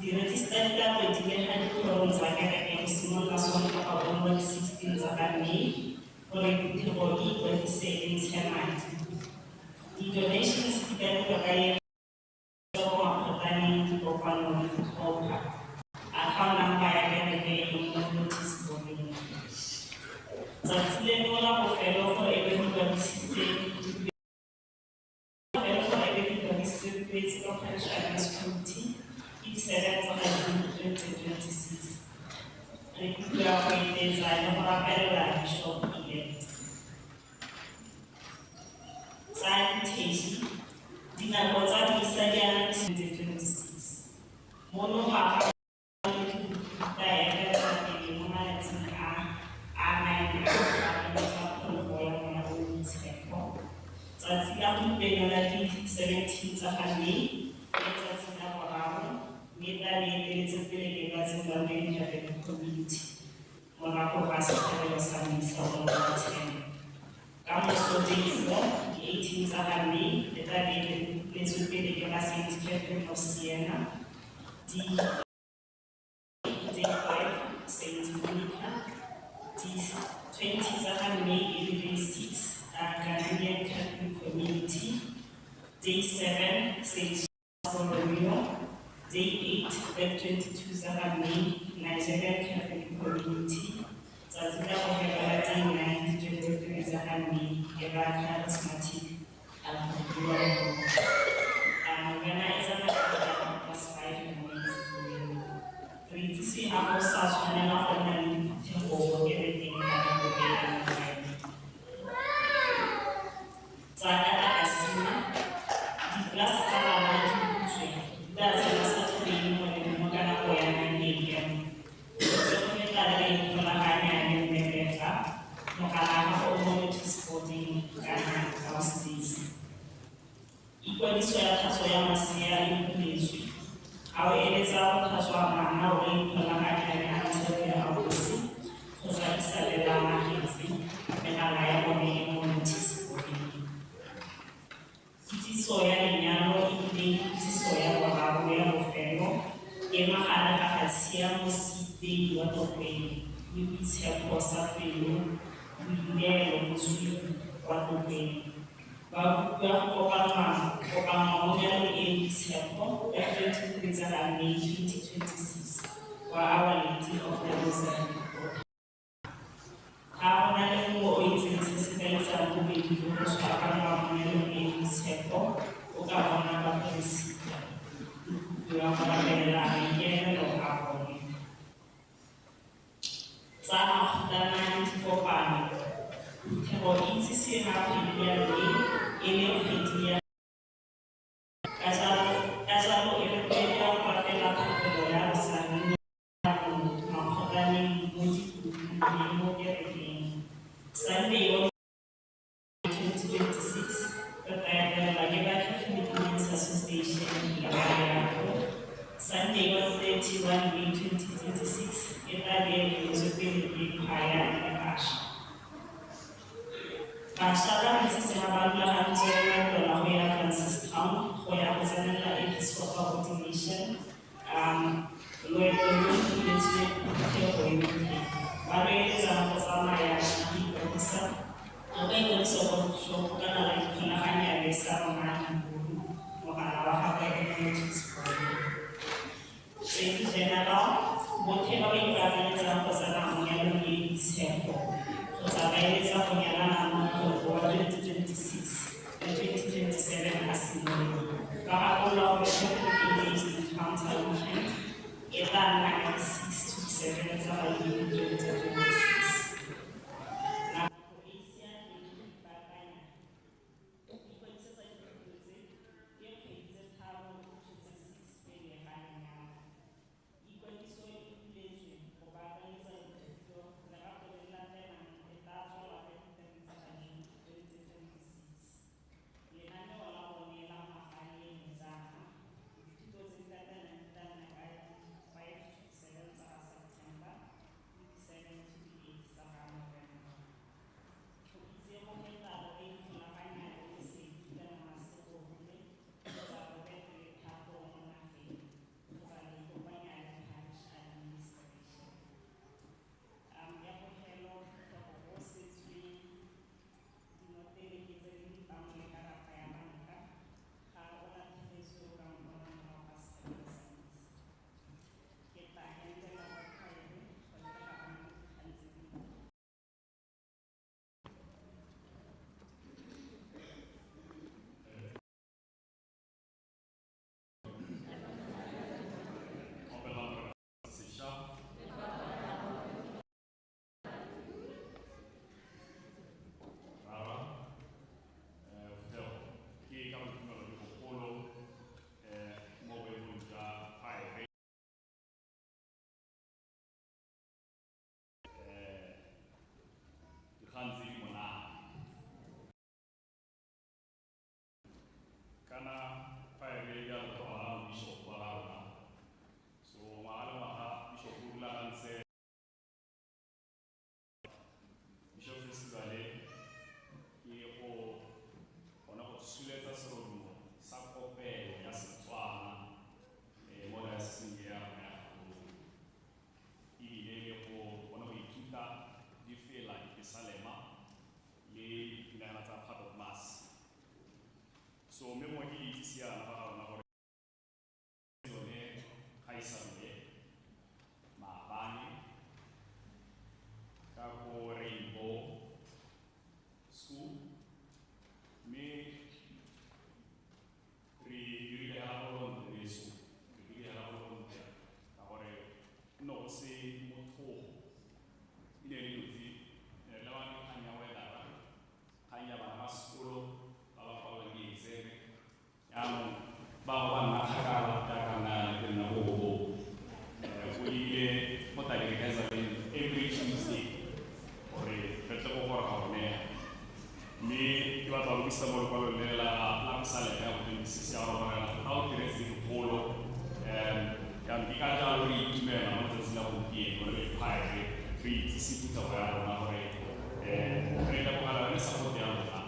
Di-register di tla tlo di lega dikgorong tsa kereke go simolola Sontaga ono di 16 tsa ga May gore phuthego e ikwadise e ntshe madi. Di-donations di ka dirwa ka e ko makgotlaneng, dikopanong le ditlhopha. Account number ya kereke e mo notice boarding. Tsatsi leno la bofelo gore e be go ikwadisitse bofelo gore e be go ikwadisitse duetse kwa Parish Finance Committee ke di-7 tsa ga June 2026. Re kopiwa go etetsa le go rapelela Bishop elect. Tsa liturgy, dinako tsa misa di ana 2026. Mono ngwaga tla etelela pele mo malatsing a nine a go baakanyetsa phologo ya Moya o o Boitshepo. Tsatsi la gompieno la di 17 tsa ga May ke letsatsi la boraro mme tla le eteletse pele ke ba Zimbabwean Catholic Community morago ga setlhabelo sa misa ono wa 10. Ka moso day 4, di 18 tsa ga May, le tla be le eteletswe pele ke ba St. Catherine of Siena. Di day 5, St. Monica. Di 20 tsa ga May e le day 6, Ghanaian Catholic Community. Day 7, St. Bartholomew. Day 8, at 22 tsa ga May, Nigerian Catholic Community. Tsatsi la bofelo la day 9, di 23 tsa ga May, e ba Charismatic Alpha. Novena e tsamaya ka half past five mo mantsiboeng. Re itsise ha go sa tshwanela go nna le diphuthego mo kerekeng ka nako e ya novena. Tsa katakasima, ditlelase tsa bana di butswe, di tla tsena Saturday nngwe le nngwe ka nako ya 9 a.m. Tseo le tla le ikgolaganya le Mme Bertha, mogala wa gago o mo notice boarding kana downstairs. Ikwadiso ya tlhatswo ya masea e buletswe. Ga o eletsa go tlhatswa ngwana o ka ikgolaganya le Antonio Ausi kgotsa Isabella Magetse, megala ya bone e mo notice boarding. Kitsiso ya lenyalo e bile kitsiso ya boraro ya E magare ga ga Tshiamo Seipei wa Tlokweng le Boitshepo sa Pelo Boineelo Mosweu wa Tlokweng. Ba kopiwa go kopanngwa mo nyalong e e boitshepo ya 23 tsa ga May 2026 kwa Our Lady of the Rosary. Ga go na le mongwe o itseng se se ka isang bobedi jo go tshwakanngwa mo nyalong e e boitshepo, o ka bona baperesita. Le kopiwa go rapelela maikaelelo a bone. Tsa makgotlana le dikopano, phuthego e itsise ga kgwedi ya May e le kgwedi ya ka jalo e rotloediwa go rapela thapelo ya Rosari mo makgotlaneng, mo ditlong le mo kerekeng. Sunday wa 2026 re tla etelelwa ke ba Catholic Women's Association le Bayago. Sunday wa 31 May 2026 e tla be e eteletswe pele ke choir le bašwa. Bašwa ba itsise ga ba rulagantse loeto la go ya Francistown go ya go tsenela Episcopal Ordination. Loeto lo lo buletswe phuthego yotlhe. Ba lo eletsa go tsamaya le go ikwadisa. O ka ikwadisa kwa bokhutlong o ka nna wa ikgolaganya le Saromane Buru, mogala wa gagwe e le notice board. Tse di general, botlhe ba ba ipaakanyetsang go tsena mo nyalong e e boitshepo kgotsa ba eletsa go nyalana mo ngwageng wa 2026 le 2027 a simolola. Ba gakololwa gore Catholic Engaged Encounter Weekend e tla nna ka di 6 to 7 tsa ga June 2026. Nako e e siameng go ipaakanya go ikwadisetsa dithuto tse ke kgwedi tse 3 to tse 6 pele ga lenyalo. Ikwadiso e buletswe go baakanyetsa dithuto. Legato le le latelang le tla tswalwa ka di 3 tsa ga June 2026. Lenaneo la bone la ngwaga le eme jaana: dithuto tse di latelang di tla nna ka di 5 to 7 tsa ga September le di 7 to di 8 tsa ga November. Go itse go feta o ka ikgolaganya le Lesedi kana Masego Rule kgotsa Robert Lethato Monageng kgotsa la ikopanya le parish administration. Ya bofelo, phuthego go setswe dinoteleke tse di dipamo le karata ya banka. Ga o latlhegetswe o ka mpona morago ga sekolo sa misa. Ke tla entela kwa khwaere go lebega ba na le dikgang tse di molemo. Opela Morena sešwa. Rara, phuthego, ke ka boitumelo jo bogolo mo boemong jwa khwaere dikgang tse di monate. Kana khwaere ya letlhogo la bishop wa ga rona. So ngwaga le ngwaga bishop o rulagantse Bishop Festival ke go gona go tsholetsa serodumo sa kopelo ya Setswana mo dayosiseng e ya rona ya Gaborone. Ebile le go gona go ithuta difela, dipesalema le dipinanyana tsa part of mass. So mme gongwe ke le itsise yana ba ga rona gore yone kgaisano e maabane ka ko Rainbow School, mme re dirile hela go lontle leso, re dirile hela go lontle ka gore no go se mothogo, e ne e le dilo tse ne re lebane le kgang ya weathera, kgang ya bana ba sekolo ba ba kwalwang di-exam. Jaanong bangwe ba nna kgakala jaaka nna ke nna ko Bobong, go ile go tla di-rehearsaleng every Tuesday gore re tle go goroga gone. Mme ke batla go buisa mo lekwalong le la pesalema ya bo 26 ya gore Morena ga o diretse dikgolo. Jaanong ke ka jalo re itumela mo letsatsing la gompieno re le khwaere re itsise phuthego ya rona gore re lebogela yone support ya lona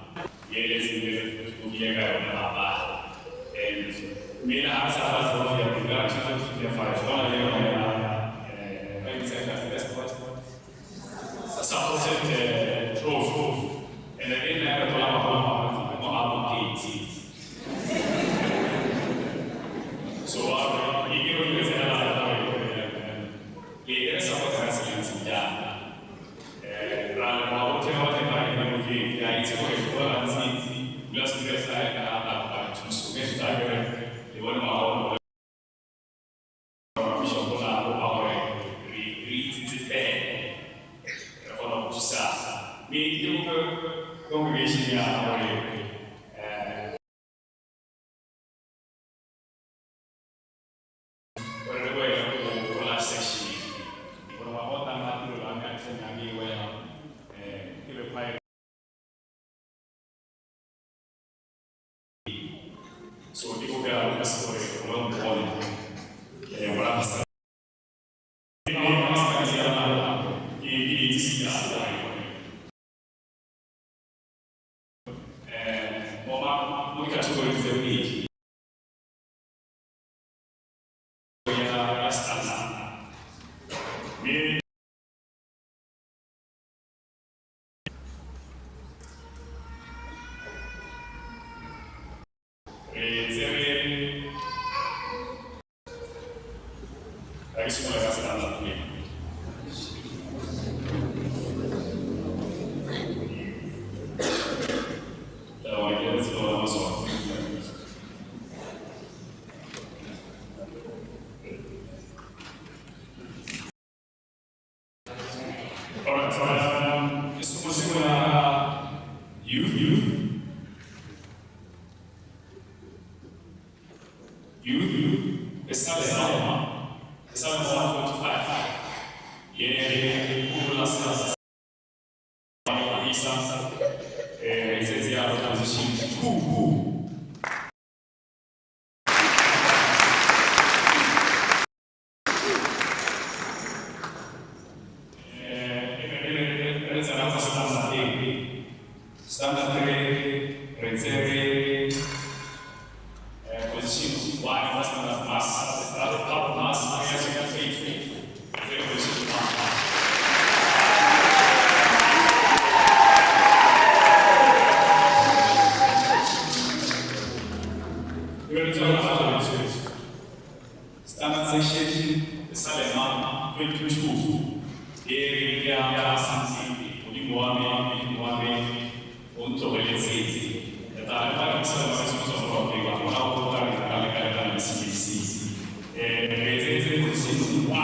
e le re tlile ka yone maabane. And mme le ga re sa ba tsebo ya ka tshwanetse 5 go na le yone ya supported trophy and then in there mo advocate. So e ke re tsena la le e support excellence ya ra le ba o tshwa te ba le mo ke ya itse gore go la ntsi la se le sa ka a thuso me tsa ke le bone ma o bishop bona o ba gore re itse tse re kgona go thusa mme ke mo congregation ya gore gore re boele go la section gore wa go tanga tiro la me a tsenya me wela ke be choir. So ke go ka ka se gore go mpone wala pastor ke itse se mo category tse pedi ya standard mme re tsere a ke simolola ka standard mme Youth, Psalm 145. Standard 3, position 1, standard mass, top mass, position 1. Standard section, Salema 22. Area Santi, Modimo wa me, o ntlogeletse. Eta ba ke sa ba se tswa go ke ba go go ka re ka le ka le CBC. Re tsetse position 1.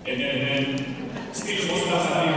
And then still most of the time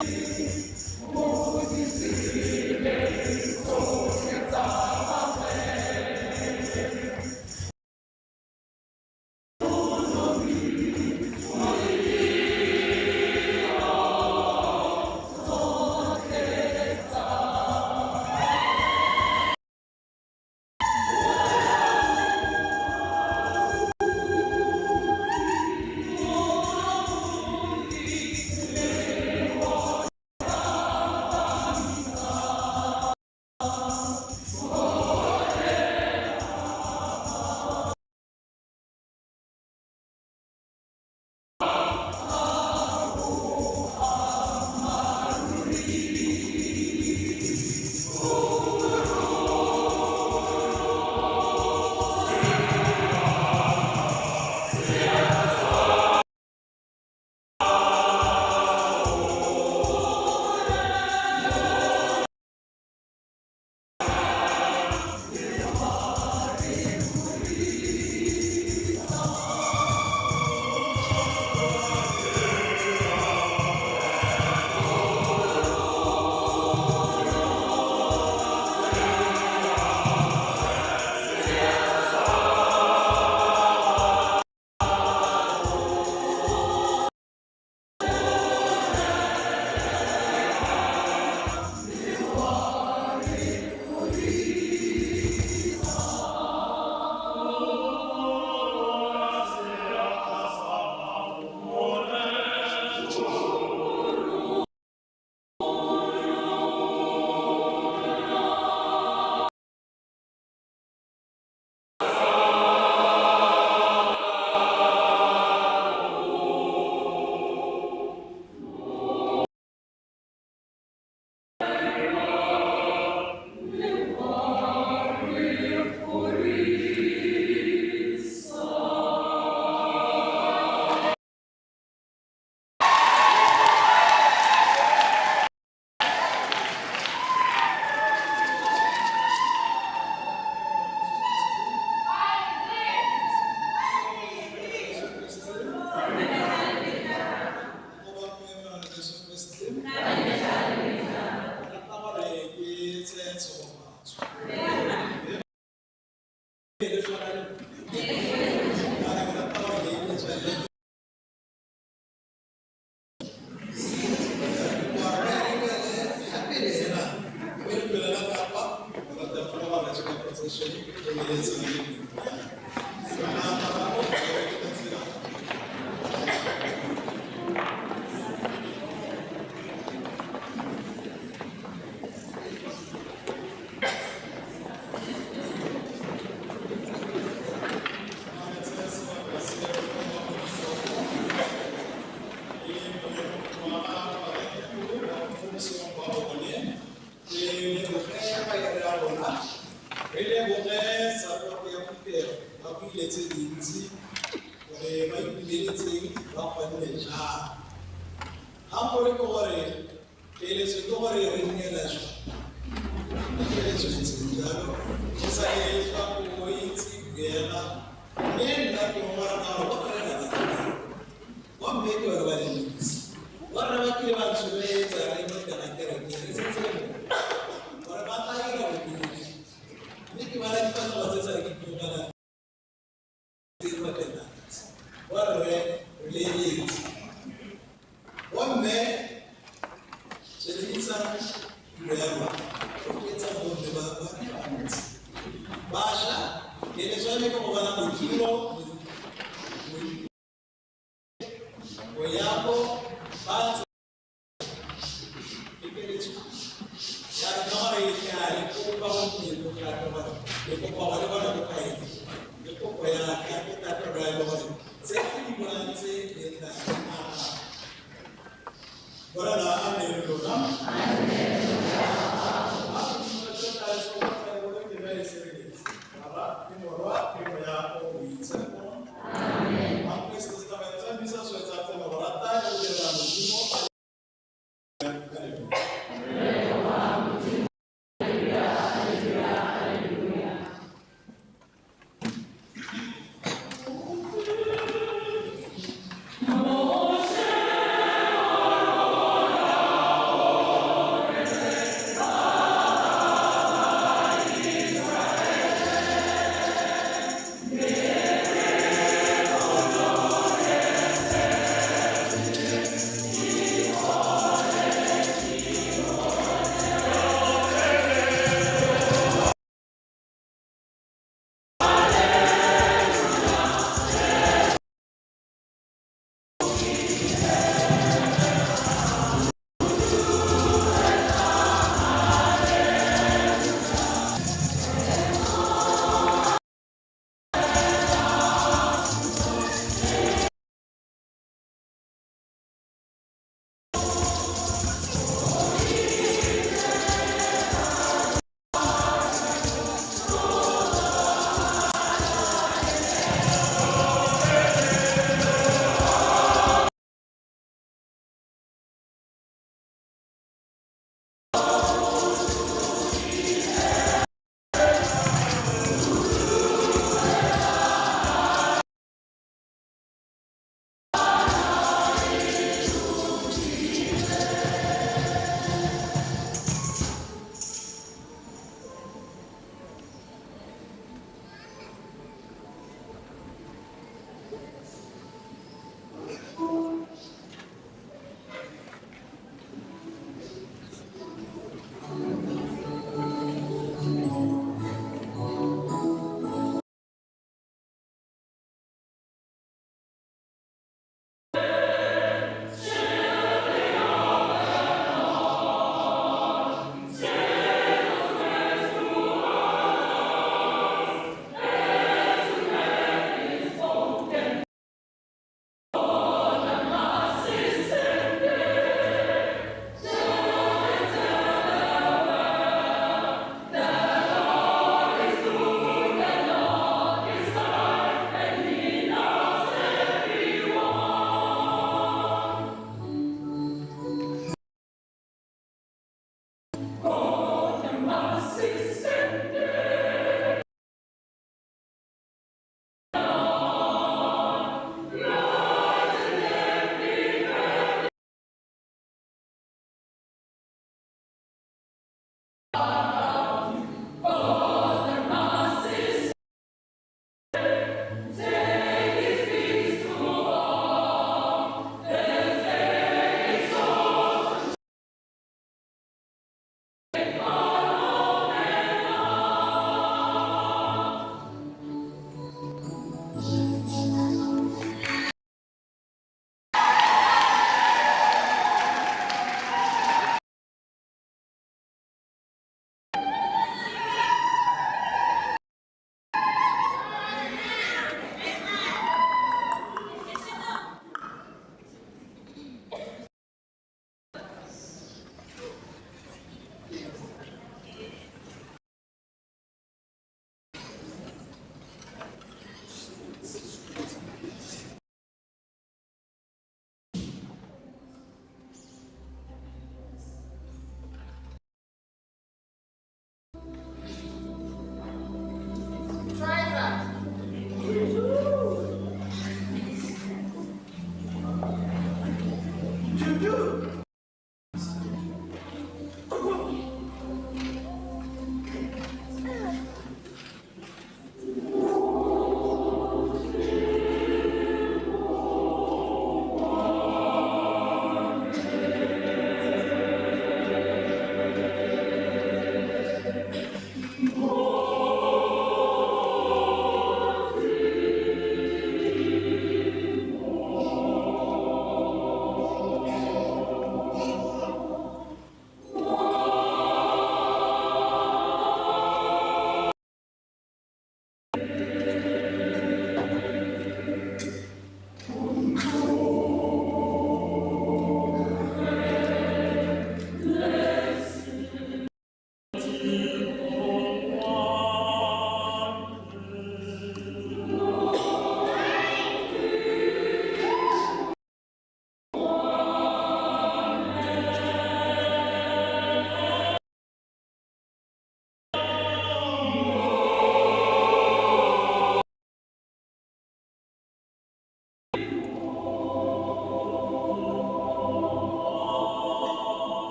Amen.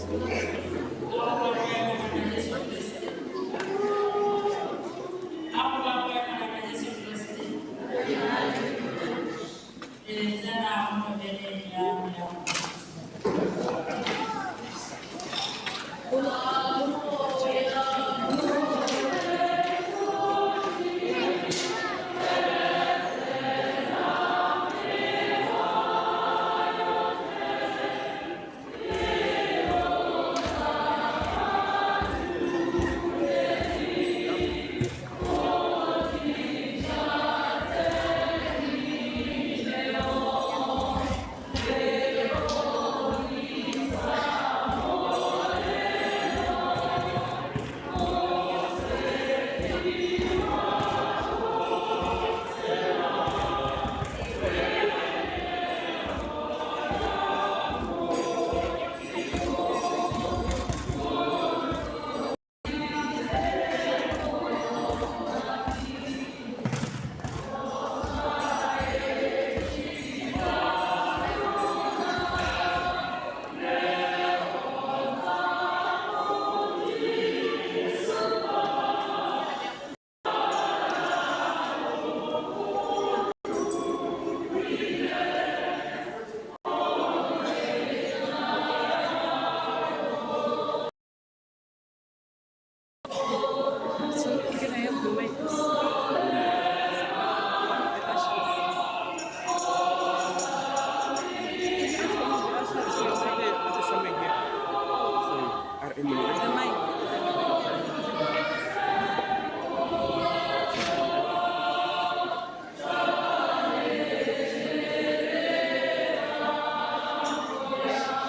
Thank you.